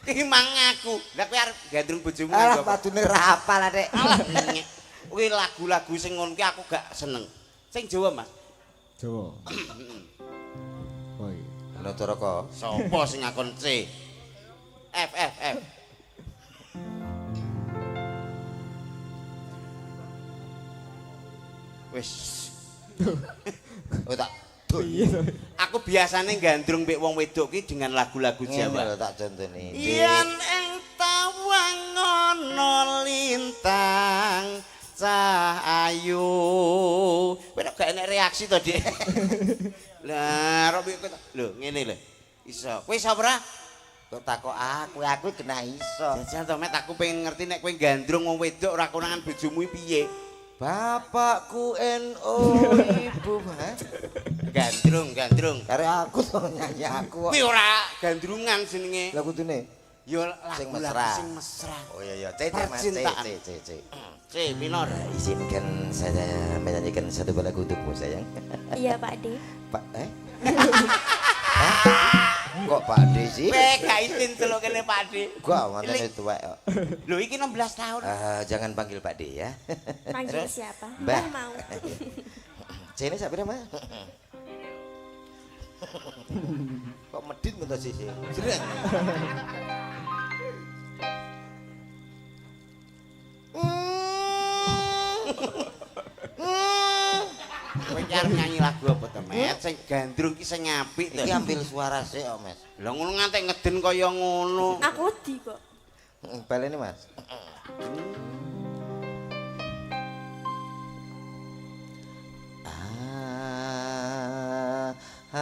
Iki mang aku. Lah kowe arep gandrung bojomu Alah apa? padune ra apal Dik. Alah. Kuwi lagu-lagu sing ngono ki aku gak seneng. Sing Jawa, Mas. Jawa. Woi. Ana Caraka. Sopo sing ngakon C? F F F. Wis, Oh tak Piye to? aku biasane gandrung mbek wong wedok ki dengan lagu-lagu ngene Jawa. lho tak contone. Yen ing tawang ana lintang cah ayu. Kowe nek gak enek reaksi to, Dik. Lah, rok piye kowe. Lho, ngene lho. Iso. Kowe iso ora? Kok takok aku kena iso. Jajal to, Met, aku pengen ngerti nek kowe gandrung wong wedok ora konangan bojomu piye. Bapakku NO ibu, ha? Gandrung, gandrung. Kare aku to nyanyi aku kok. Kuwi ora gandrungan jenenge. Lah kudune. Ya Sing lagu-lagu mesra. sing mesra. Oh iya iya, C C Mas, C Percintaan. C C C. C minor. Izinkan saya menyanyikan satu lagu untukmu sayang. Iya, Pak D. Pak eh? Hah? Kok Pak D sih? Kowe gak izin celuk kene Pak D. Gua mantan tuwek kok. Lho iki 16 tahun. Jangan panggil Pak D ya. Panggil siapa? Mbah. Mbah mau. C ini sak pira, Mas? Kok medit men to sih? Jreng. Kowe Iki arep nyanyi lagu apa to, Met? Sing gandrung ki sing apik to. Iki ambil suara sik kok, Mas. Lah ngono ngantek ngeden kaya ngono. Aku wedi kok. Baleni, Mas. Ah, ah,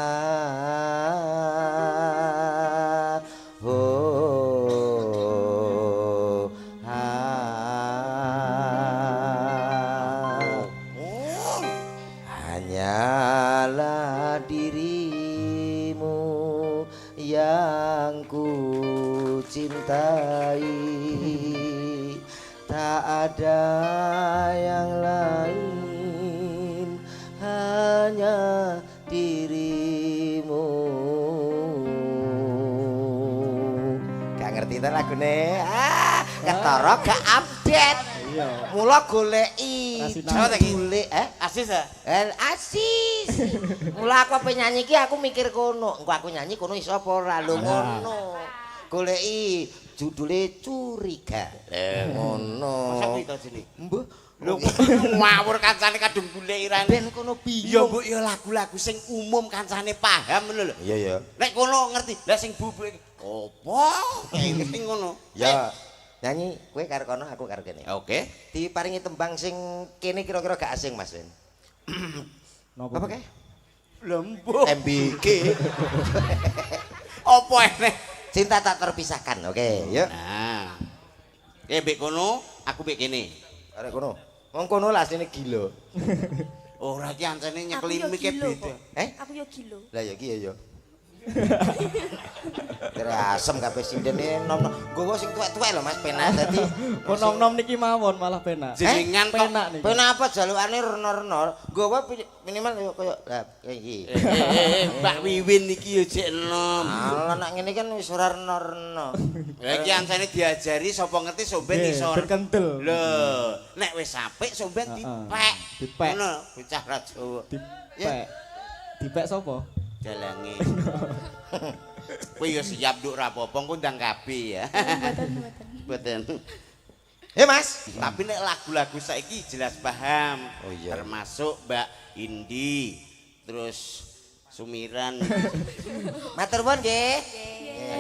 oh, ah. Hanyalah dirimu yang ku cintai, tak ada yang lain, hanya dirimu. Gak ngerti ta lagune? Ah, ketara gak update. Iya. Mula goleki Rasinau. judule eh Asis ah? El Asis. Mula aku apa nyanyi iki aku mikir kono. Engko aku nyanyi kono iso apa ora lho ngono. Goleki judule Curiga. Eh ngono. Masa kuwi to jenenge? Mbuh. Lho ngawur kancane kadung goleki rane. Ben kono Ya bingung. mbok ya lagu-lagu sing umum kancane paham ngono lho. Iya ya. Nek kono ngerti, lah sing bubuk iki opo? Sing ngono. Ya. Nyanyi kowe karo kono aku karo kene. Oke. Diparingi tembang sing kene kira-kira gak asing Mas Ben. Napa? Apa kae? Lho mbuh. MBG. Apa eneh? Cinta tak terpisahkan. Oke, yuk. Nah. Oke, mbek kono, aku mbek kene. Arek kono. Wong kono lah asline gila. Ora iki ancene Aku nyekeli yo mike gila beda. kok. Eh? Aku yo gila. Lah ya iki ya ya. Kira asem kabeh sindene nom-nom. Nggowo sing tuwek-tuwek lho Mas penak dadi. Pun nom-nom niki mawon malah penak. Jenengan kok Penak niki. Penak apa jalukane rena-rena. Nggowo minimal yo koyo lah iki. Mbak Wiwin iki yo jek enom. Alah nek ngene kan wis ora rena-rena. Lah iki ancene diajari sapa ngerti sok ben Nggih, iso. ben kentel. Lho, nek wis apik sok ben Heeh. dipek. Dipek. Ngono, bocah ra Jawa. Dipek. Dipek sapa? Dalange. Kowe yo siap nduk ra apa-apa engko ndang kabeh ya. Mboten, mboten. Mboten. Eh Mas. Tapi nek lagu-lagu saiki jelas paham. Oh iya. Termasuk Mbak Indi, terus Sumiran. Matur nuwun nggih.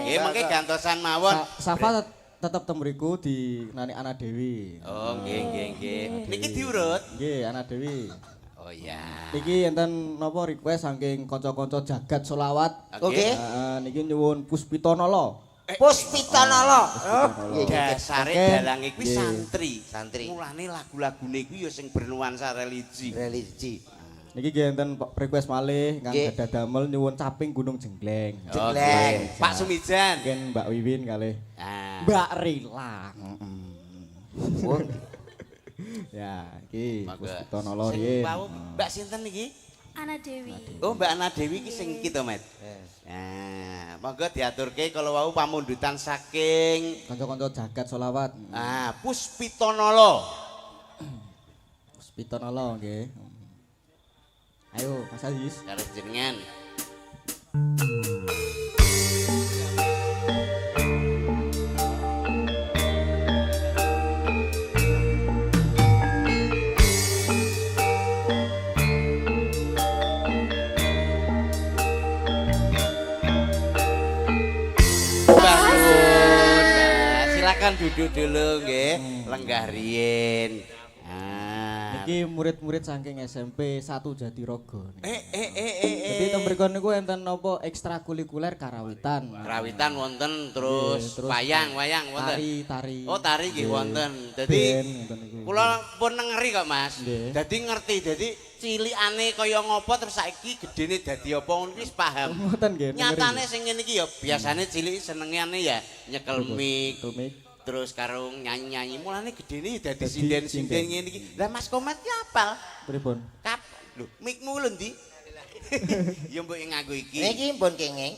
Nggih, mengke gantosan mawon. Safa tetep teng mriku di nani Ana Dewi. Oh, nggih nggih nggih. Niki diurut. Nggih, Ana Dewi. Oh iya. Niki enten napa request saking kanca-kanca jagat solawat. Oke. Heeh, niki nyuwun Puspitanala. Puspitanala. Oh, iya, iya. Dasare Oke. dalange kuwi Nggih. santri. Santri. Mulane lagu-lagune kuwi ya sing bernuansa religi. Religi. Niki nggih enten request malih kang Nggih. gadah damel nyuwun caping Gunung Jenggleng. Jenggleng. Pak Sumijan. Mungkin Mbak Wiwin kalih Ah. Mbak Rila. Wong Ya, iki Monggo. Puspitanala Sing riyin. wau, Mbak sinten niki? Ana Dewi. Oh, Mbak Ana Dewi iki sing iki to, Met. Nah, monggo diaturke kalau wau pamundutan saking Kanca-kanca jagat solawat. ah Puspitanala. Puspitanala nggih. Ayo Mas Aziz. Karo jenengan. Bangun. Nah, silakan duduk dulu nggih, lenggah riyin. Ah. Niki murid-murid saking SMP 1 Jatirogo. Eh eh eh eh. Jadi teng mriku niku enten napa ekstrakurikuler karawitan. Karawitan wonten terus, Nggih, terus wayang-wayang wonten. Tari, tari. Oh, tari nggih Nggih. wonten. Dadi Band ngoten niku. kula pun nengeri kok, Mas. Nggih. Dadi ngerti, dadi cilikane kaya ngopo terus saiki gedene dadi apa ngono wis paham. Ngoten nggih. nengeri. Nyatane sing ngene iki ya biasane cilik senengane ya nyekel mic. Nyekel mic. Terus karo nyanyi-nyanyi mulane gedene ya dadi Dadi sinden-sinden sinden. ngene iki. Lah Mas Komet ki apal? Pripun? Kap lho, mikmu lho ndi? Ya mbok nganggo iki. Niki pun kenging.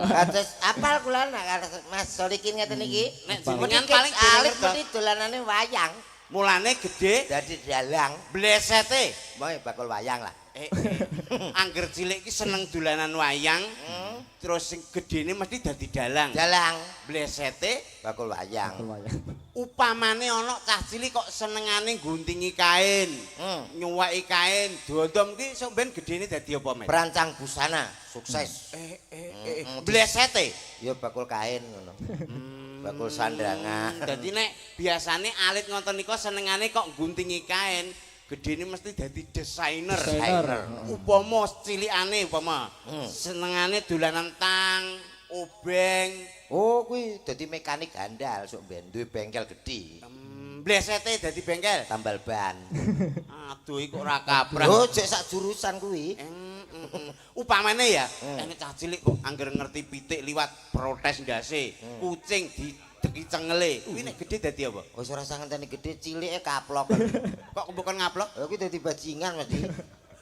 Kados apal kula nek karo Mas Solikin ngeten iki. Nek Apal. jenengan Mesti paling dereng alit ngertos. mesti dolanane wayang. Mulane gede Dadi dalang. blesete. Mau bakul wayang lah. Eh, angger cilik iki seneng dolanan wayang, terus sing gedene mesti dadi dalang. Dalang Blesete bakul wayang. Bakul wayang. Upamane ana cah cilik kok senengane ngguntingi kain, nyuwaki kain, dondom ki sok ben gedene dadi apa, Met? Perancang busana sukses. Blesete. Ya bakul kain ngono. Bakul sandangan. Dadi nek biasane alit ngoten nika senengane kok ngguntingi kain, gedene mesti dadi desainer. Desainer. Upama cilikane upama senengane dolanan tang, obeng. Oh, kuwi dadi mekanik handal sok ben duwe bengkel gedhe. Blesete dadi bengkel. Tambal ban. Aduh iku ora kaprah. Lho, jek sak jurusan kuwi. Upamane ya, enek cah cilik kok angger ngerti pitik liwat protes ndase, kucing dideki cengele. Kuwi nek gedhe dadi apa? Wis ora usah ngenteni gedhe, cilike kaplok. Kok bukan ngaplok? Lha kuwi dadi bajingan mesti.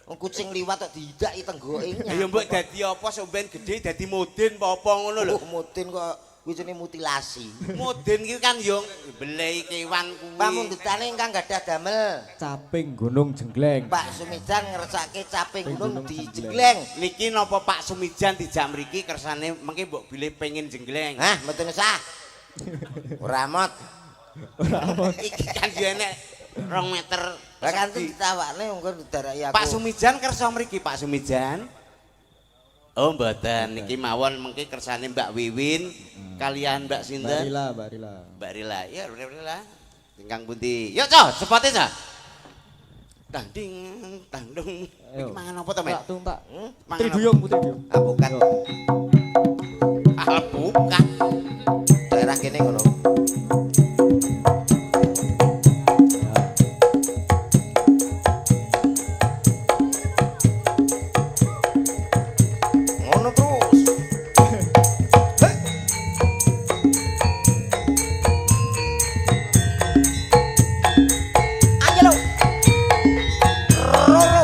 Wong kucing liwat kok diidaki tenggoke. Ya mbok dadi apa sok ben gedhe dadi modin apa-apa ngono lho. Oh, mudin kok kuwi jenenge mutilasi. Modin ki kan yo mbelei kewan kuwi. Pamundhutane ingkang gadah damel. Caping Gunung Jenggleng. Pak Sumijan ngersake caping gunung Gunung dijengleng. Niki napa Pak Sumijan dijak mriki kersane mengke mbok bilih pengin jenggleng. Hah, mboten usah. Ora mot. Ora apa. Iki kan yo enek 2 meter. Lah kan ditawakne mungkin didaraki aku. Pak Sumijan kersa mriki Pak Sumijan. Oh mboten niki mawon mengke kersane Mbak Wiwin kalian Mbak Mbak sinten? Rila, Mbak Rila. Mbak Rila. Ya Mbak Rila. Ingkang pundi? Yo co, sepote co. Tang ding tang dung. Ayo. Iki mangan apa to, Met? Tak tung tak. Mangan Putri Duyung, Putri Duyung. Alpukat. Yo. Alpukat. Daerah kene ngono. Ngono terus. Hei. Ayo lo. Roro.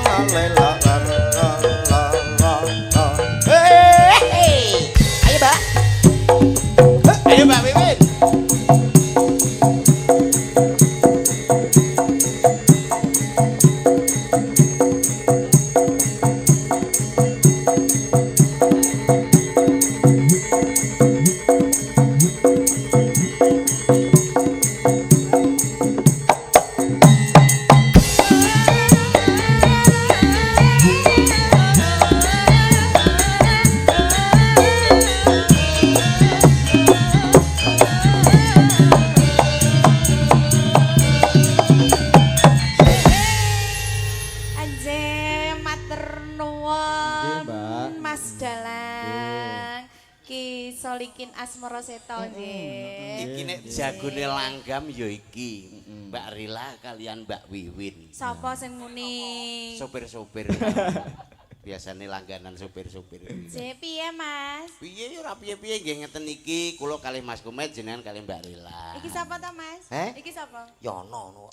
La la la la la la. Hei, ayo, Mbak. Ayo Mbak Wiwin. Anje matur nuwun Nggih, Mbak. Mas Dalang. Ki Solikin Asmara Seto nggih. Iki nek jagone langgam ya iki. Mbak Rila kalian Mbak Wiwin. Sapa sing muni? Sopir-sopir. Biasane langganan sopir-sopir. J piye Mas? Piye ya ora piye-piye nggih ngeten iki kula kalih Mas Komet jenengan kalih Mbak Rila. Iki sapa to Mas? Heh? Iki sapa? Yono no.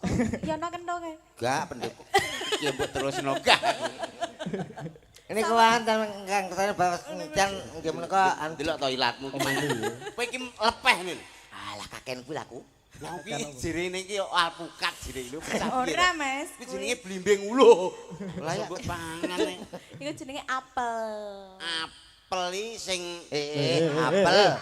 Yono kendo kae. Gak pendek. Iki mbok terusno gak. Ini kuwanten ingkang kersane Bapak Sumijan nggih menika anu Delok to ilatmu ki. Kowe iki lepeh nih. alah kaken kuwi laku. Lah iki jirene iki alpukat jire lho pecah piye. Ora Mas. Kuwi jenenge blimbing uluh. Lah ya. Mbok pangan e. Iku jenenge apel. Apel iki sing Apel.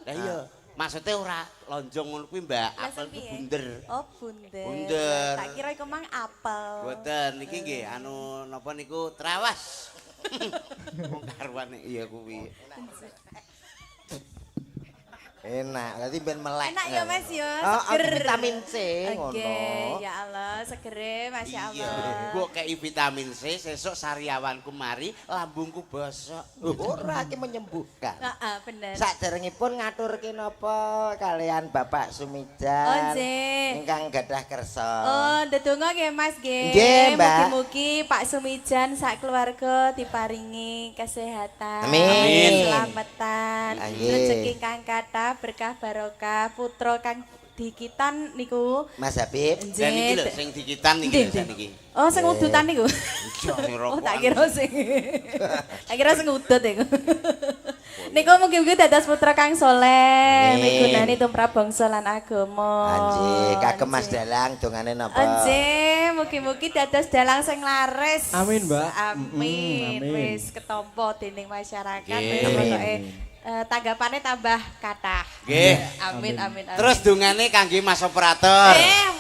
Lah iya, maksudnya ora lonjong ngono kuwi Mbak, Lah, apel sing kuwi piye? bunder. Oh, bunder. Bunder. Tak kira iku mang apel. Mboten niki nggih anu napa niku trawas. Wong karuane iya kuwi. Enak, berarti ben melek. Enak ya Mas ya, Oh, seger. vitamin C ngono. Oke, ya Allah, segere Masya Iya, Allah. mbok kei vitamin C sesuk sariawanku mari, lambungku bosok. Ora iki menyembuhkan. Heeh, bener. Saderengipun ngaturke napa kalian Bapak Sumijan. Oh, nggih. Ingkang gadah kersa. Oh, ndedonga nggih Mas nggih. Nggih, Mbak. Mugi-mugi Pak Sumijan sak keluarga diparingi kesehatan, Amin. keselamatan, Nggih. rezeki kang kathah, berkah barokah, putra kang dikitan niku. Mas Habib. Dan iki lho sing dikitan iki lho saniki. Oh, sing udutan niku. Iya, sing Oh, tak rokokan. kira sing. Tak kira sing udut iku. Niku mugi-mugi dados putra kang soleh, Amin. migunani tumrap bangsa lan agama. Anjih, kagem Mas Dalang dongane napa? Anjih, mugi-mugi dados dalang sing laris. Amin, Mbak. Amin. Amin. Wis ketampa dening masyarakat Nggih. wis pokoke Tanggapane tambah kathah. Nggih. Amin amin amin. Terus dongane kangge Mas operator.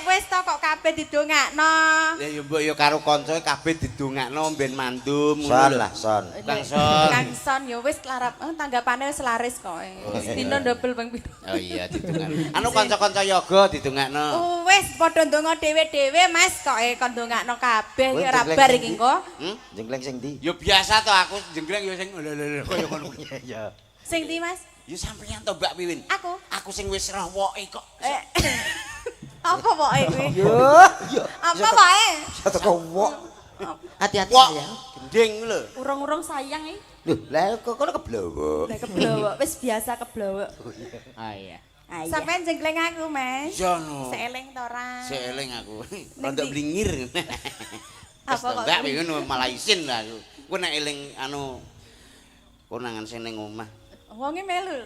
Wis to kok kabeh didongakno. Ya ya mbok ya karo kanca kabeh didongakno ben mandum ngono Son lho. lah, son. Kang Son. Kang Son ya wis larap tanggapane wis laris kok. Dino dobel ping piro. Oh iya didongakno. Anu kanca-kanca yoga didongakno. Wis padha ndonga dhewe-dhewe Mas kok kon ndongakno kabeh iki ora Kowe bar iki engko. Hmm? Jengkleng sing ndi? Ya biasa to aku jenggleng ya sing lho lho lho kaya ngono. Iya. Sing ndi Mas? Ya sampeyan to Mbak Wiwin. Aku. Aku sing wis roh woke kok. Apa woke kuwi? Yo, yo. Apa woke? Iso teko wok. Hati-hati Wok sayang. gending lho. Urung-urung sayang iki. Lho, lah kok kono keblowok. Lah keblowok, wis biasa keblowok. Ah iya. Sampeyan jengkleng aku, Mas. Iya no. Seeling to ora? Seeling aku. Rontok blingir. Apa kok? Mbak Wiwin malah isin lah aku. Ku nek eling anu konangan sing ning omah. Wonge melu.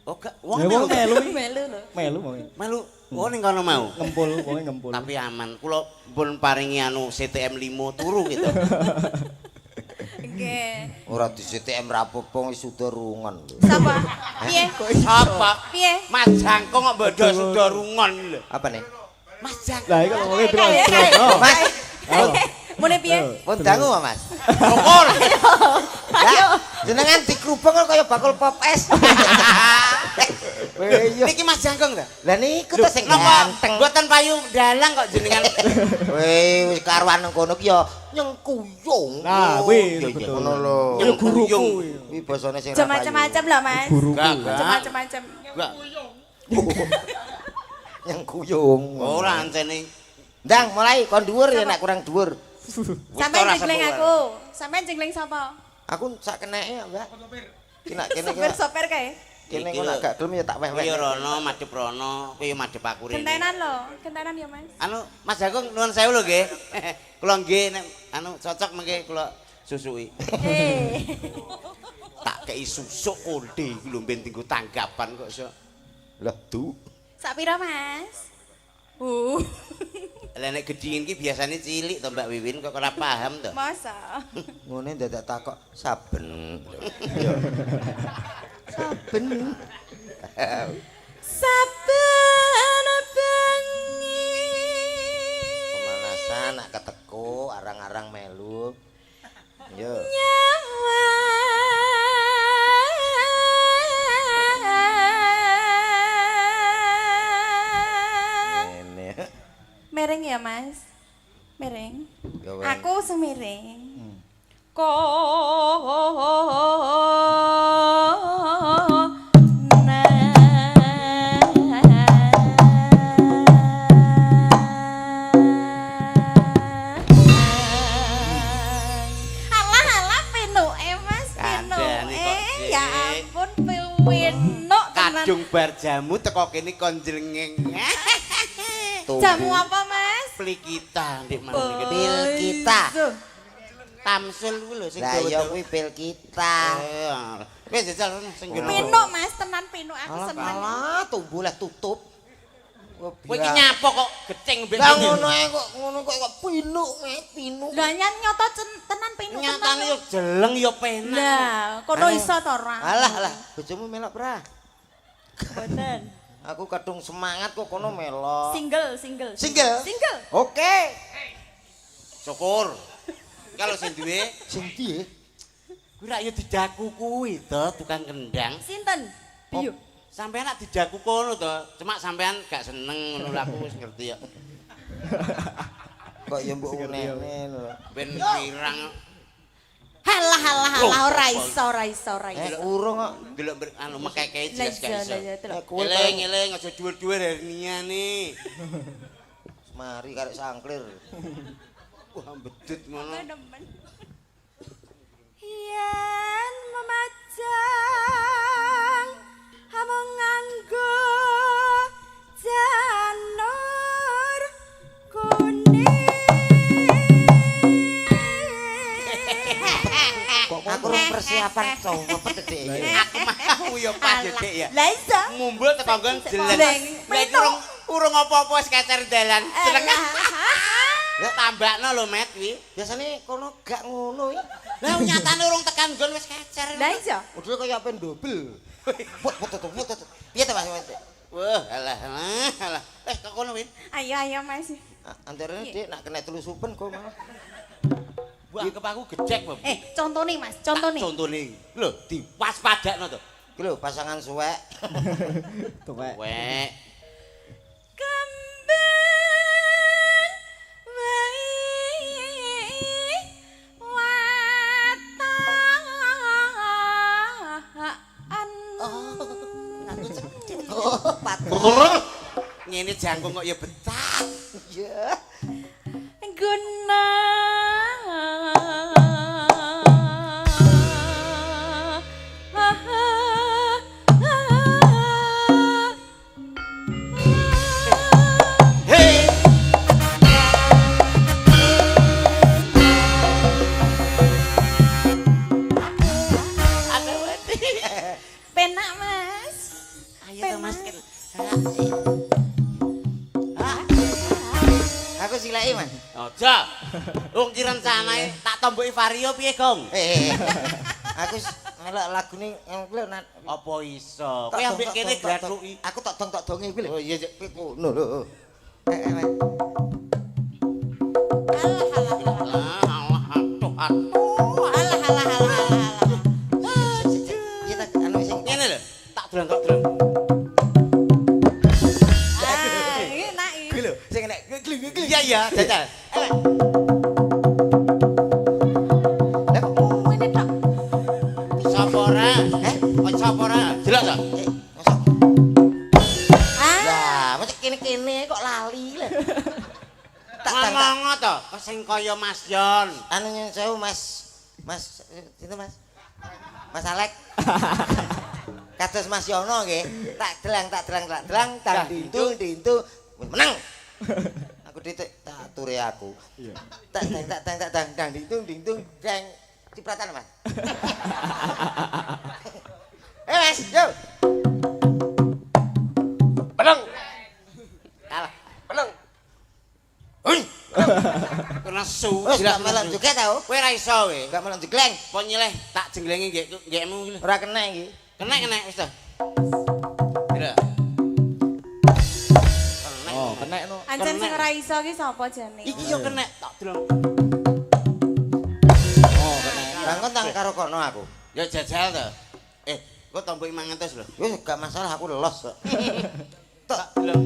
Oh gak, wong Ya, wong melu. melu. Melu lho. Melu wonge. Melu wong ning kono mau. Ngempul, wonge ngempul. Tapi aman. Kula pun paringi anu CTM 5 turu gitu. Nggih. Ora di CTM rapopo wis sudah rungon lho. Sapa? Piye? Sapa? Piye? Mas Jangkung kok mbok sudah rungon lho. Apa nih? Mas Jangkung. Lah iki wonge piro? Mas, Mune piye? pun dangu Mas. Syukur. Lah, jenengan dikrubung kok kaya bakul pop es. Weh, iya. Niki Mas Jangkung ta? Lah niku to sing Napa ganteng. mboten payu dalang kok jenengan. Weh, wis karuan nang kono ki ya nyengkuyung. Nah, kuwi Iya, iya, betul. Ngono lho. Ya guruku. Kuwi basane sing Aja ra payu. macem-macem lah, Mas. Guruku. Enggak, enggak. Macem-macem. Enggak. Nyengkuyung. Ora ancene. Ndang mulai kon dhuwur ya nek kurang dhuwur. Sampeyan jengkleng aku. Sampeyan jengkleng sapa? Aku sak keneke ya, Mbak. Ki nak kene ki Sopir-sopir kae. kene kok nak gak gelem ya tak weh-weh. Kowe ya rono madhep rono, kowe ya madhep aku rene. Gentenan lho, gentenan ya, Mas. Anu Mas Jangkung nuwun sewu lho nggih. Kula nggih nek anu cocok mengke kula susuki. Eh. Tak kei susuk konde iki lho ben tinggo tanggapan kok iso. Lah du. Sak pira, Mas? Lah nek gedhingin ki biasane cilik to Mbak Wiwin kok ora paham to. Masa? Ngene dadak takok saben. Iya. Saben. Saben bengi. Pemanasan nak keteko arang-arang melu. Yo. Nyawang. Ngene. Miring ya, Mas? Miring. Ya weh. Aku semiring. Alah alah penuke Mas, Kandhane penuke. kok, Ya Dik. ampun penuk tenan. Kadung bar jamu teko kene kon jlengeng. Tunggu. Jamu apa, Mas? Plikita ndek manuk iki. Pil kita. Tamsul kuwi lho sing Lah iya dawa-dawa. kuwi pil kita. Eh, wis jajal rono sing ngene. Penuk Mas, tenan penuk aku Alah seneng. alah tumbuh lah tutup. Kowe iki nyapa kok geceng mbek Lah ngono ae kok ngono kok kok pinuk ae pinuk. Lah nyan nyoto tenan penuk tenan. Nyatane yo jeleng yo penak. Lah, kono iso to ora? Alah alah bojomu melok pra. Mboten. Aku kadung semangat kok kono melok. Single, single. Single? Single. Oke. Syukur. Kalau sing duwe Sing piye? kuwi rak yo didaku kuwi to tukang kendang. Sinten? Biyo. Sampeyan nak didaku kono to, cuma sampeyan gak seneng ngono lho aku wis ngerti ya. Kok ya mbok unene lho. Ben pirang Halah halah halah ora iso ora iso ora Eh iso. urung kok. delok anu mekekeki Lah jelas gak iya iso. lah iya delok. Eh kowe Eling eling aja dhuwur-dhuwur herniane. mari karek sangklir. Wah bedut ngono. Nemen. Yen memajang amung nganggo janur kuning. Kok aku urung persiapan cowok dedek. Aku mau ya pas ya Dik ya. Lah iso. Mumbul teko nggon jeleng. Jeleng. Lah iki urung urung apa-apa wis kecer dalan. Jeleng. Lah tambakno lho, Met kuwi. Biasane kono gak ngono iki. Lah nyatane urung tekan nggon wis kecer. Lah iya. Modele kaya ape ndobel. Put put put put. Piye ta Mas? Wah, alah alah alah. Kok kono Win? Ayo ayo Mas. Antarane Dik nak kena telusupen kok malah. Wah, anggep aku gejek, Bob. Contone Mas, contone. Contone. Lho, diwaspadakno to. Iki lho pasangan suwek. Tuwek. Tuwek. Kembang wae watakan. Oh, aku cedhek. Oh, patut. Ngene jangkung kok ya betah. Iya. Guna Hei. Ada wedi. Penak Mas. Ayo to Mas. Aku sileki Mas. Aja. Wong ki rencanae tak tomboki Vario piye, Gong? Aku melok lagune ngono kuwi lho. Apa iso? Kowe ambek kene glathuki. Aku tak dong tak donge kuwi lho. Oh iya, ngono lho. Alah alah aduh aduh. alah alah alah alah. Iya tak anu sing ngene lho, tak drang tak drang. Ah, iki enak iki. Kuwi lho, sing enak gling gling. Iya iya, jajal. Lah kok Ngene tok. Sapa ora? Kok sapa ora? Delok to. Mosok. Ah. Lah, mosok kene-kene kok lali lho. Tak tak Ngomong to, kok sing kaya Mas Yon. Anu nyun sewu Mas. Mas sinten Mas? Mas Alek. Kados Mas Yono nggih. Tak delang tak delang tak delang tang dintu dintu menang. Aku titik tak ature aku. Iya. Tak dang tak dang tak dang dang dintung dintung dang cipratan Mas. Mas, yo. Menang. Kalah. Menang. Hei. Kena su. Wis gak melok juga tau. Kowe ora iso kowe. Gak melok jegleng. Apa nyileh tak jenglengi nggek nggekmu iki lho. Ora kena iki. Kena kena wis to. Kira. Kena. Oh, kena no. Ancen sing ora iso ki sapa jane? Iki yo kena tak delok. Oh, kena. Lah engko tang karo kono aku. Ya jajal to. Kok tomboki 500 lho. Wis gak masalah aku los kok. Tak delok.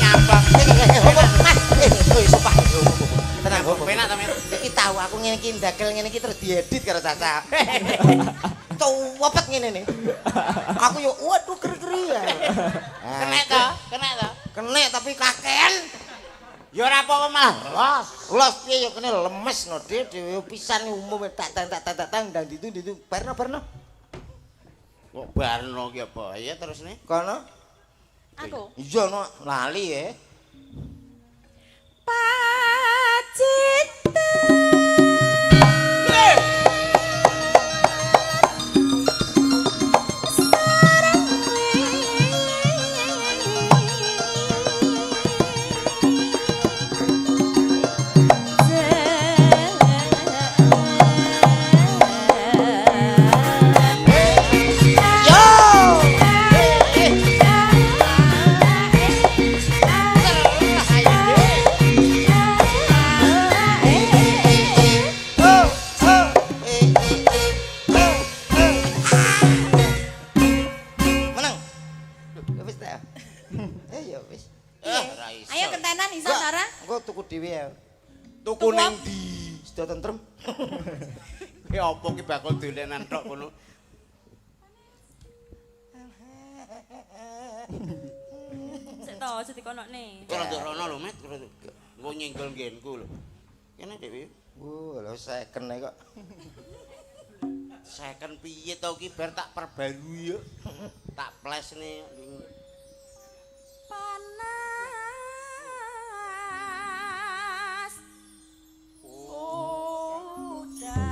Nyambang. Mas, sumpah. Tenang, Penak ta, Met? Iki tahu aku ngene iki ndagel ngene iki terus diedit karo Caca. Cowopet ngene nih. Aku yo waduh keri-keri ya. Kena to, kena to. Kena tapi kakean. Ya ora apa-apa malah los. Los piye yo kene lemes no Dik, dhewe pisan umum tak tang tak tak tang ndang ditu ditu barno barno. Kok barno ki apa? Ya terus nih. Kono? Aku. Iya no lali ya. Pacitan. Menang. Ya wis ta. Ya wis. Ayo kentenan iso ta ora? Engko tuku dhewe ya. Tuku ning ndi? Sudah tentrem. Ki apa ki bakul dolenan tok kono. Sik to, aja dikonokne. Ora nduk rono lho, Met, ora nduk. Engko nyenggol nggenku lho. Kene dhewe. Wuh, lho second ae kok. Second piye to ki bar tak perbarui yo. Tak flashne. Panas udah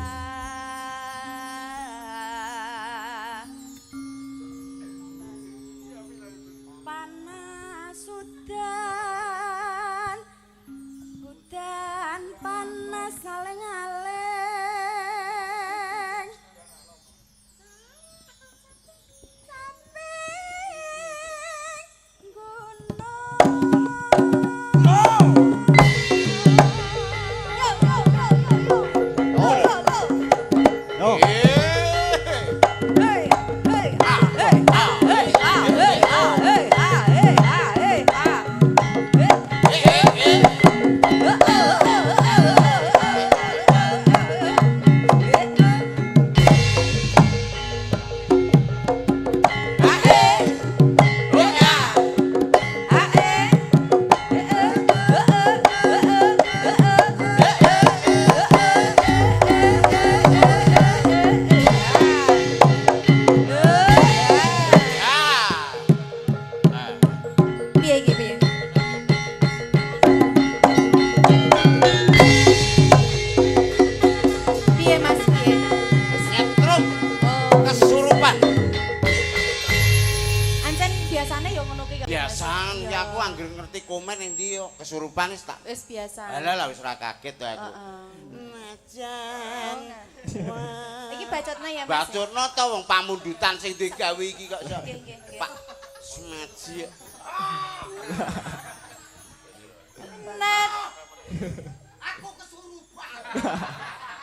kesurupan wis tak Wis biasa. Alah lah wis ora kaget to aku. Heeh. Najan. Iki bacotna ya, Mas. Bacotno to wong pamundutan sing digawe iki kok iso. Nggih, nggih, nggih. Pak Smaji. Net. Aku kesurupan.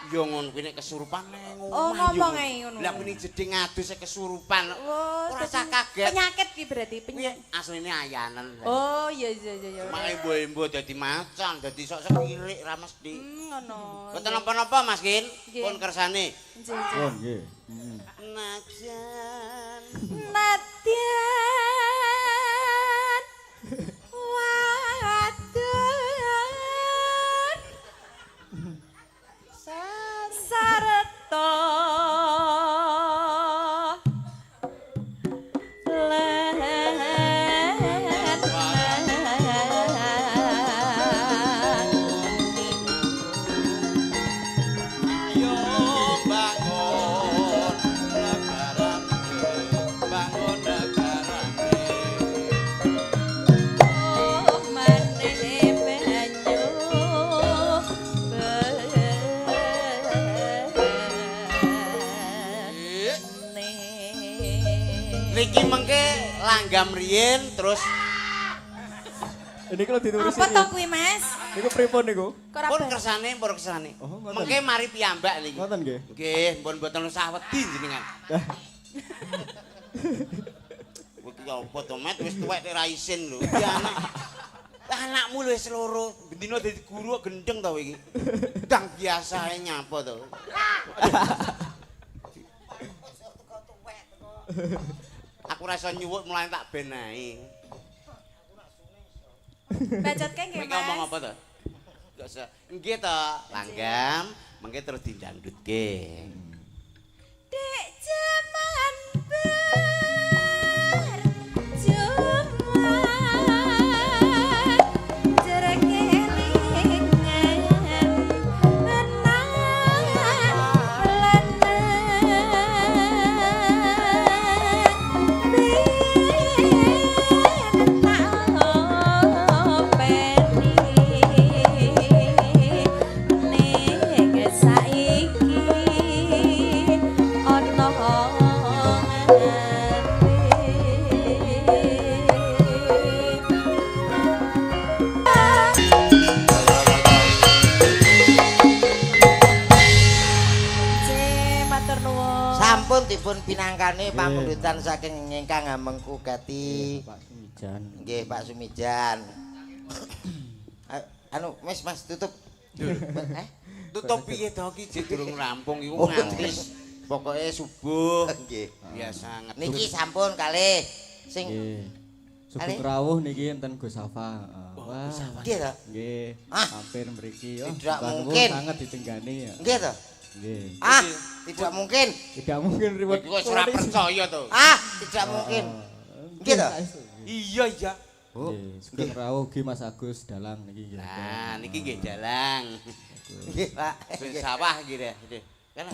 Yo ngono kuwi nek kesurupan nang omah. Oh, ngomong ae ngono. Lah kuwi jeding adus kesurupan. Oh, ora usah kaget. Penyakit ki berarti penyakit. Asline ayanen. Oh, iya iya iya. Mak embo-embo dadi macan, dadi sok-sok kirik ra mesti. Ngono. Mboten napa-napa Mas Kin, pun kersane. Nggih, nggih. Pun nggih. Najan Nadyan wadon sarta lan ayo bangun negarane, bangun negarane. Oh manene banyu Niki mengke langgam riyin terus Ini kalau ditulis Apa to kuwi, Mas? Niku pripun niku? Kok ora pun kersane, pun kersane. Oh, ngoten. Mengke mari piyambak niki. Ngoten nggih. Nggih, pun mboten usah wedi jenengan. Kowe iki apa to, Met? Wis tuwek nek ra isin lho. Iki anak. Anakmu lho wis loro, bendina dadi guru kok gendeng to kowe iki. Dang biasae nyapa to. Aku ora iso nyuwuk mulane tak benahi. Bacotke nggih, Kowe ngomong Mas. apa to? Gak usah. Nggih to, langgam, mengke terus didangdutke. Dek jaman berjuang jerek kelingan menang lanang ben tak openi ning saiki ana Matur nuwun. Sampun dipun pinangkane pamundutan saking ingkang hamengku gati. Pak Sumijan. Nggih, Pak Sumijan. Anu, Mas, Mas tutup. Eh? Tutup piye to iki jek durung rampung iku Oh, nganti pokoke subuh Nggih. biasa ngeduk. Niki sampun kalih sing Nggih. Sugeng Kalih. rawuh niki enten Gus Safa. Wah. Nggih to? Nggih. Ah. Hampir mriki. Oh, Tidak nuwun mungkin. Sangat ditenggani ya. Nggih to? Nggih. Ah, tidak mungkin. Tidak mungkin ribut. Iki kok ora percaya to. Ah, tidak mungkin. Nggih to? Iya iya. Oh. Nggih, sugeng rawuh ugi Mas Agus dalang niki nggih. Nah, niki nggih dalang. Nggih, Pak. Gus Sawah iki deh. Kan?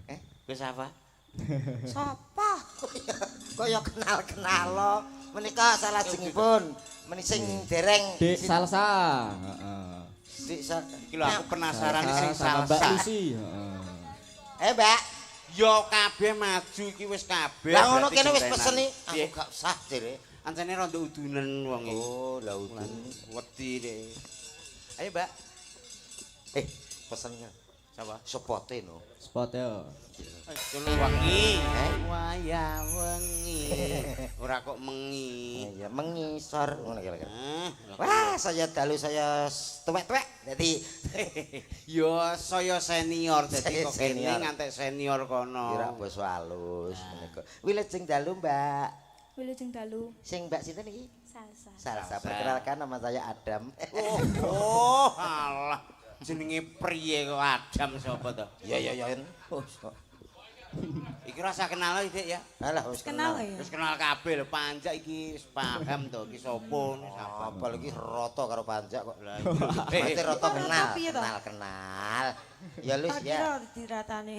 Eh? Gus Sawah. Sapa? Kaya kenal-kenal lo. Menika salajengipun meni sing dereng Dik Salsa. Heeh. Dik Sal. Iki lho aku penasaran sing Sama Mbak salsa. Lucy, heeh. Eh, Mbak. Yo kabeh maju iki wis kabeh. Lah ngono berarti kene wis gentenan. pesen iki. Aku Piye? gak usah jere. Ancene rondo udunen wong iki. Oh, lah udun. Wedi deh. Ayo, Mbak. Eh, pesennya. Sapa? Sepote no. Spot ya. Kono wengi. Eh? Waya wengi. Ora kok mengi. Iya, mengisor ngono kira-kira. Ah, Wah, saya dalu saya tuwek-tuwek. Dadi yo saya senior dadi Saya kok kene senior. ngantek senior kono. kira basa halus menika. Wilujeng dalu, Mbak. Wilujeng dalu. Sing Mbak sinten iki? Salsa. Salsa. Perkenalkan nama saya Adam. Oh, oh, alah. Jenenge priye kok Adam sapa to? Ya ya ya. Oh, Iki rasa kenal iki, Dik ya. Alah wis Kenal ya. Wis kenal kabeh lho, panjak iki wis paham to iki sapa sapa. Apa lagi roto karo panjak kok. Lah iki. Berarti roto kenal, Piye to? kenal kenal. Ya Lus Tak ya. kira diratane.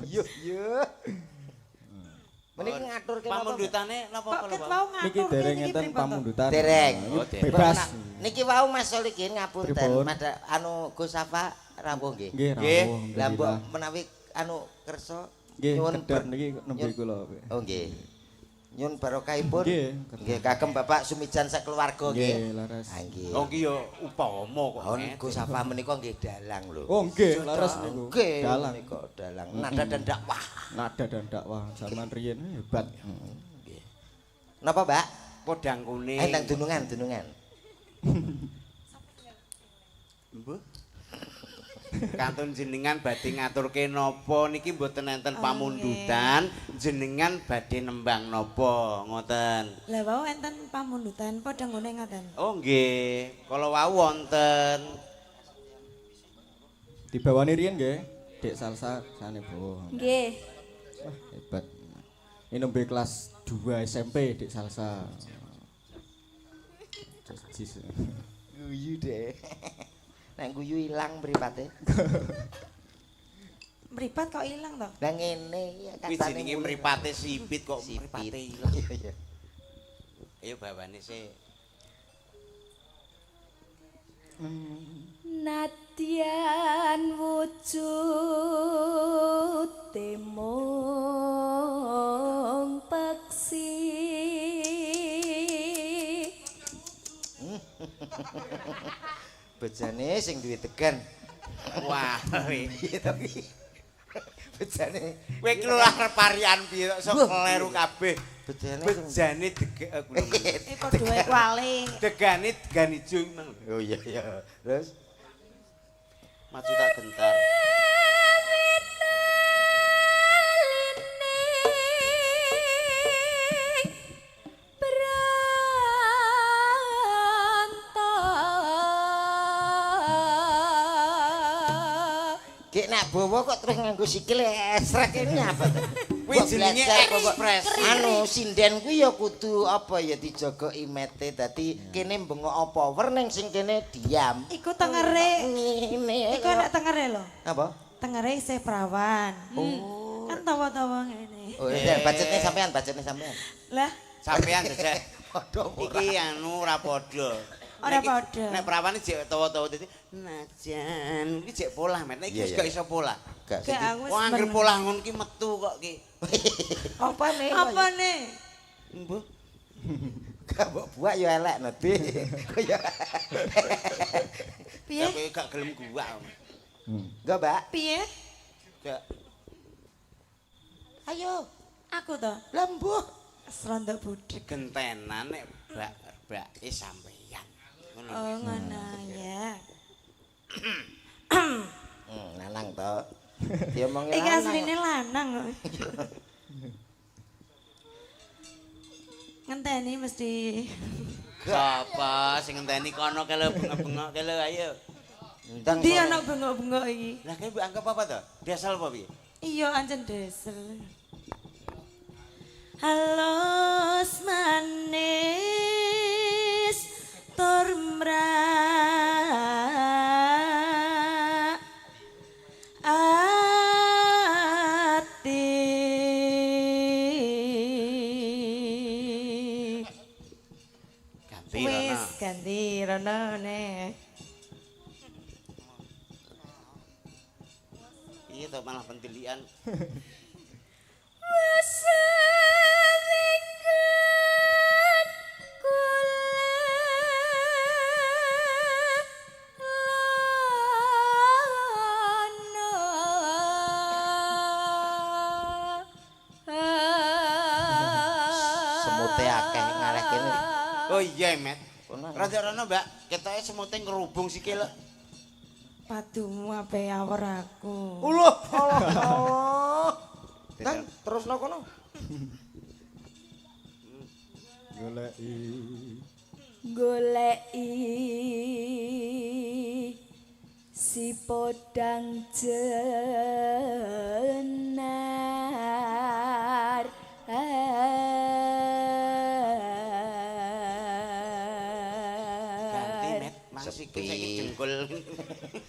Yo yo. Meniki ngaturke napa? Pamundutane napa Kok ket wau Niki ngaturke dereng niki enten pripun to? pamundutan. Dereng. Oh, dereng. Bebas. Niki wau Mas Solikin ngapunten. Pripun? Anu Gus Safa rawuh nggih. Nggih, Nggih. rawuh. Lah mbok menawi anu kersa Nggih, kedap niki nembe kula. Oh nggih. Nyun barokahipun. Nggih. Nggih kagem Bapak Sumijan sakeluarga nggih. Nggih, leres. Ah, nggih. Oh ki yo upama kok. Oh Gus Safa menika nggih dalang lho. Oh nggih, leres niku. Nggih, Dalang. menika dalang. Nada dan dakwah. Nada dan dakwah zaman riyen hebat. Nggih. Napa, Mbak? Podang kuning. Ayo nang dunungan, dunungan. Mbuh. Kantun jenengan badhe ngaturke napa niki mboten enten pamundutan, jenengan badhe nembang napa ngoten. Lah wau enten pamundutan podang kuning ngoten. Oh nggih, kala wau wonten. Dibawani riyen nggih, Dek Salsa sane bawa. Nggih. Wah, hebat. Ini nembe kelas 2 SMP Dek Salsa. Jis. Guyu deh. Nek guyu ilang mripate. Mripat kok ilang to? Lah ngene ya Kuwi katane jenenge mripate sipit kok mripate ilang. Iya iya. Ayo bawane sik. Nadyan wujud mung peksi. Bejane sing duwe degan. Wah, Piye to ki? Bejane kowe ki lho arep parian piye kok sok kleru kabeh. bejane Bejane dege Eh padha wae kuale. Degane degan ijo mang. Oh iya iya. Terus Maju tak gentar. Gek nak bawa kok terus nganggo sikil esrek ini apa to? Kuwi jenenge ekspres. Anu sinden kuwi ya kudu apa ya dijaga imete dadi kene bengok power ning sing kene diam. Iku tengere. Ngene. Iku anak tengere lho. Apa? Tengere isih prawan. Oh. Kan tawa-tawa ngene. Oh iya, budgetnya sampean, budgetnya sampean. Lah, Sampean jejak. Padha ora. Iki anu ora padha. Ora padha. Nek prawan jek tawa-tawa dadi najan iki jek polah met. Nek iki wis Iya, gak iya. iso polah. Gak Gak, aku wis Wong anggere meneng. polah ngono ki metu kok ki. Apa nih? Apa nih? Mbuh. Gak mbok buak ya elek no, Dik. Kaya Piye? Ya kowe gak gelem gua. Enggak, Mbak. Piye? Gak. Ayo, Aku to. lah mbuh. Serondok budek. Gentenan nek bak-bake sampeyan. Ngono. Oh, ngono ya. Lanang to. Diomongi Iki lanang. asline lanang kok. Ngenteni mesti. Sapa sing ngenteni kono ke lho bengok-bengok ke lho ayo. Ndang. Ndi ana bengok-bengok iki? Lah kowe mbok anggap apa to? Desel apa piye? Iya ancen desel. Halus manis tur mrak ati. Ganti Wis Rono. ganti rono ne. Iya to malah pentilian. Semute akeh ngareh kene. Oh iya, Met. Kono. Rada rono, Mbak. Ketoke semute ngerubung sikil. Padumu ape awor aku. Uluh, Allah. Allah. Tang terusno kono. Goleki. Goleki si podang jenar. Ganti, Met. Mang sikil Sepi. saiki jengkol.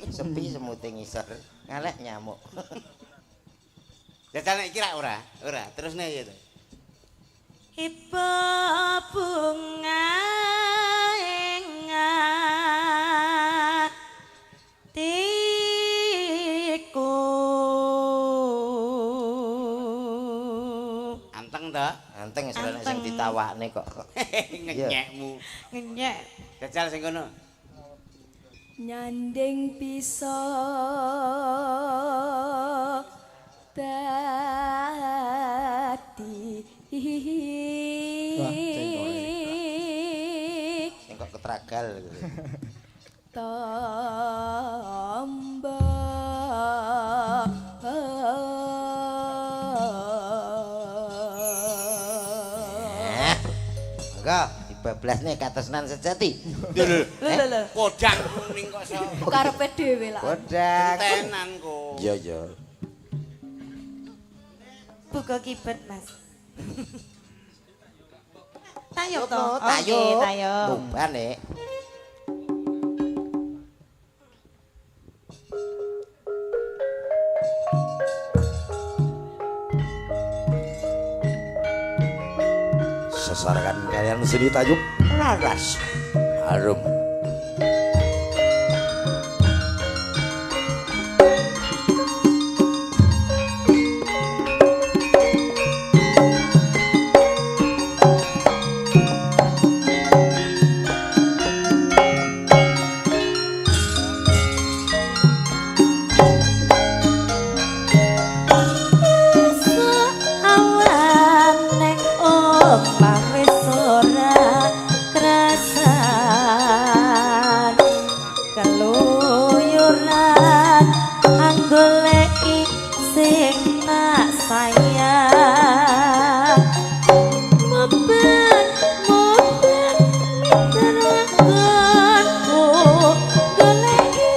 Sepi semute ngisor. Ngaleh nyamuk. Jajal nek iki rak ora? Ora, terusne ya to. Iba bunga ing atiku. Anteng ta? Anteng wis ora sing ditawakne kok. Ngenyekmu. Ngenyek. Jajal sing kono. Nyanding bisa dadi. Wah, cengkoke. Sing kok ketragal gitu. Tombo. Eh. Monggo dibablasne katresnan sejati. Lho Lho lho. Kodang kuning kok iso. Karepe dhewe lah. Kodang. Tenan kok. Iya iya. Buka kibet, Mas. Tayo to. Tayo. Oke, tayo. Buban nek. Sesarangan kalian seni tayub laras harum. Awan neng omah wis ora krasan, keluyuran anggoleki sing tak sayang. Meben meben mitra nggonku goleki.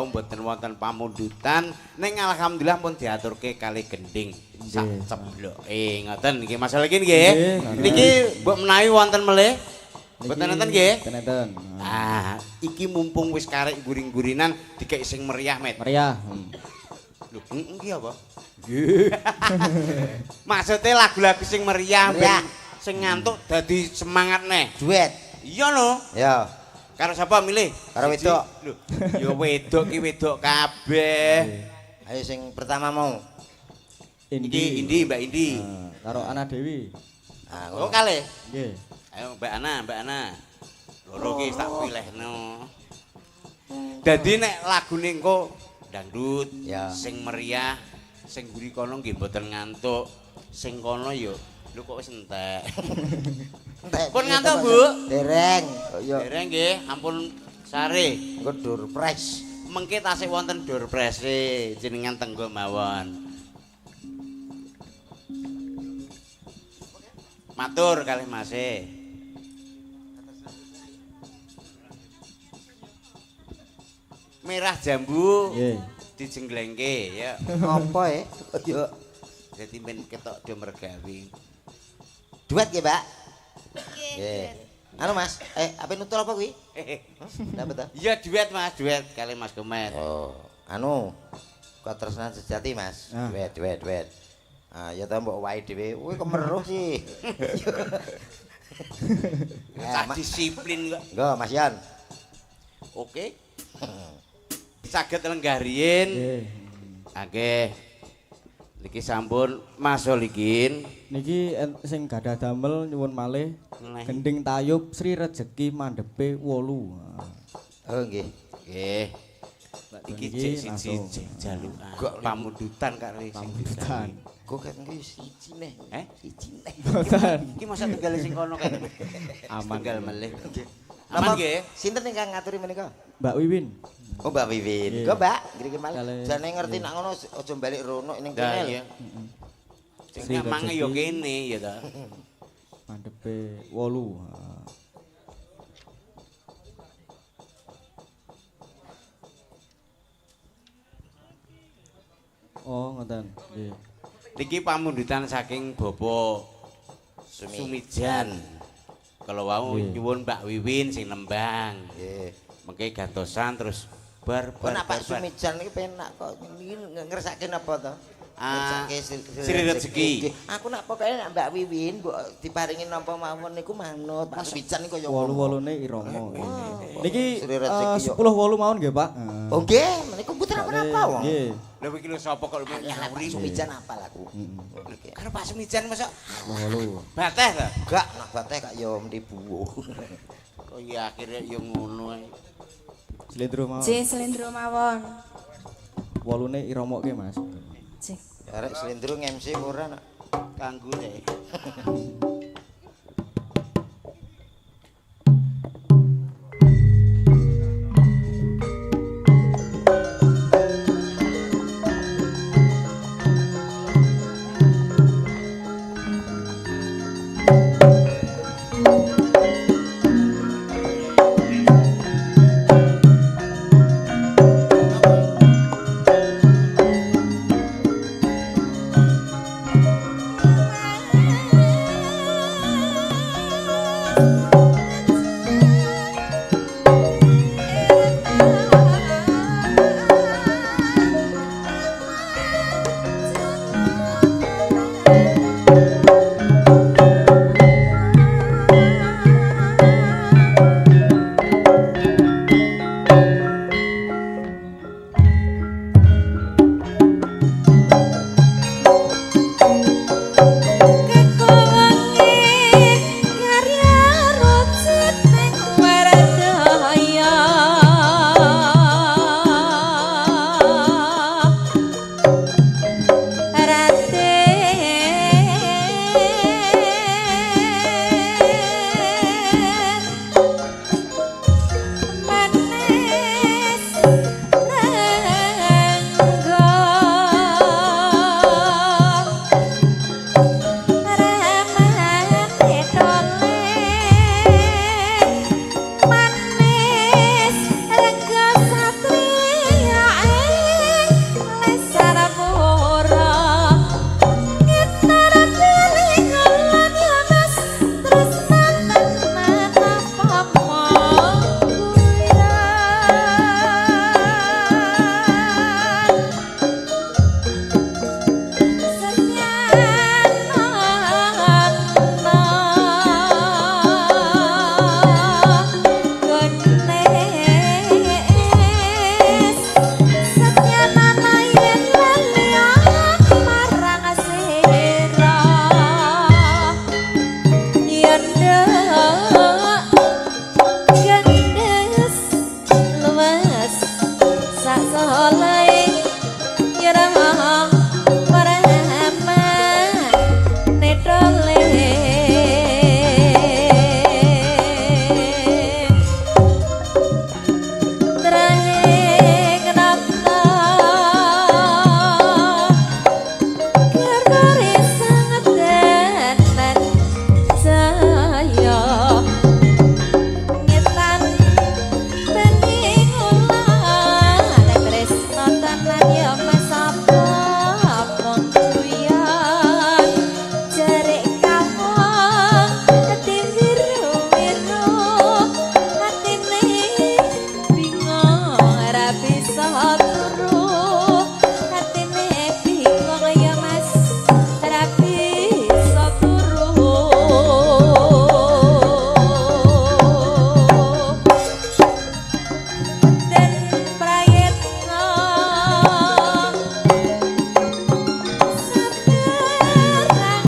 wau mboten wonten pamundutan ning alhamdulillah pun diaturke kali gending sak cebloke ngoten nggih Mas Solikin nggih. Niki mbok menawi wonten melih mboten enten nggih? Mboten enten. Ah, iki mumpung wis karek guring-gurinan dikek sing meriah, Met. Meriah. Lho, iki apa? Nggih. Maksudnya lagu-lagu sing meriah ben sing ngantuk dadi semangat neh. Duet. Iya no. Ya. Karo sapa milih? Karo wedok. Lho, ya wedok ki wedok kabeh. Ayo sing pertama mau. Indi. Iki Indi, Mbak Indi. Karo Ana Dewi. Ah, oh, kalih. Nggih. Ayo Mbak Ana, Mbak Ana. Loro ki tak pilihno. Dadi nek lagune engko dangdut, ya. Sing meriah, sing mburi kono nggih mboten ngantuk. Sing kono ya lho kok wis entek. Entek. Pun ngantuk, Bu? Dereng. Ya. Dereng nggih, ampun sare. Engko door prize. Mengke tasih wonten door prize jenengan tenggo mawon. Matur kalih mase. Merah jambu nggih dijenglengke ya. Apa e? Yo. Dadi men ketok do mergawe. Duet nggih, Mbak? Nggih. Anu Mas, ape nutul apa kuwi? Napa ta? Iya duet Mas, duet kalih Mas Komet. Oh, anu Katresnan Sejati Mas. Duet, duet, duet. Ah, ya ta mbok wae dhewe. Kuwi kemeruh sih. Cah disiplin kok. Nggo, Mas Yan. Oke. Saged lenggah riyin. Nggih. Nggih. Niki sampun Mas Solikin. Niki sing gadah damel nyuwun malih gending tayub Sri Rejeki mandhepe 8. Oh nggih. Nggih. Iki jek siji jek jalukan pamundutan karo sing pamundutan. Kok ket nggih siji neh. Siji neh. Mboten. Iki masa tunggal sing kono kae. Aman tunggal melih. Aman nggih. Sinten ingkang ngaturi menika? Mbak Wiwin. Oh Mbak Wiwin. Nggo Mbak, ngriki malih. Jane ngerti nek ngono aja balik rono ning kene lho. Sing nyamange ya kene ya ta. Mandhepe 8. Oh, ngoten. Nggih. Niki pamundutan saking Bapak Sumijan. Kalau wau nyuwun Mbak Wiwin sing nembang. Nggih. Mengke gantosan terus bar bar. Pak Sumijan iki penak kok niki ngersake napa to? Ngersake Sri Rezeki. Aku nak pokoke nek Mbak Wiwin mbok diparingi nampa mawon niku manut. Pak Sumijan niku kaya wolu-wolune irama. Niki 10 wolu mawon nggih, Pak. Oh nggih, menika mboten apa-apa wong. Nggih. Lha iki lho sapa kok nyawuri Sumijan apal aku. Karo Pak Sumijan mosok wolu. Bateh ta? Enggak, nak bateh kak ya mesti buwo. Kok ya akhire ya ngono ae. Slendro mawon. J slendro mawon. Wolune iramoke, Mas. J. Arek slendro nge-MC ora nak kanggo deh.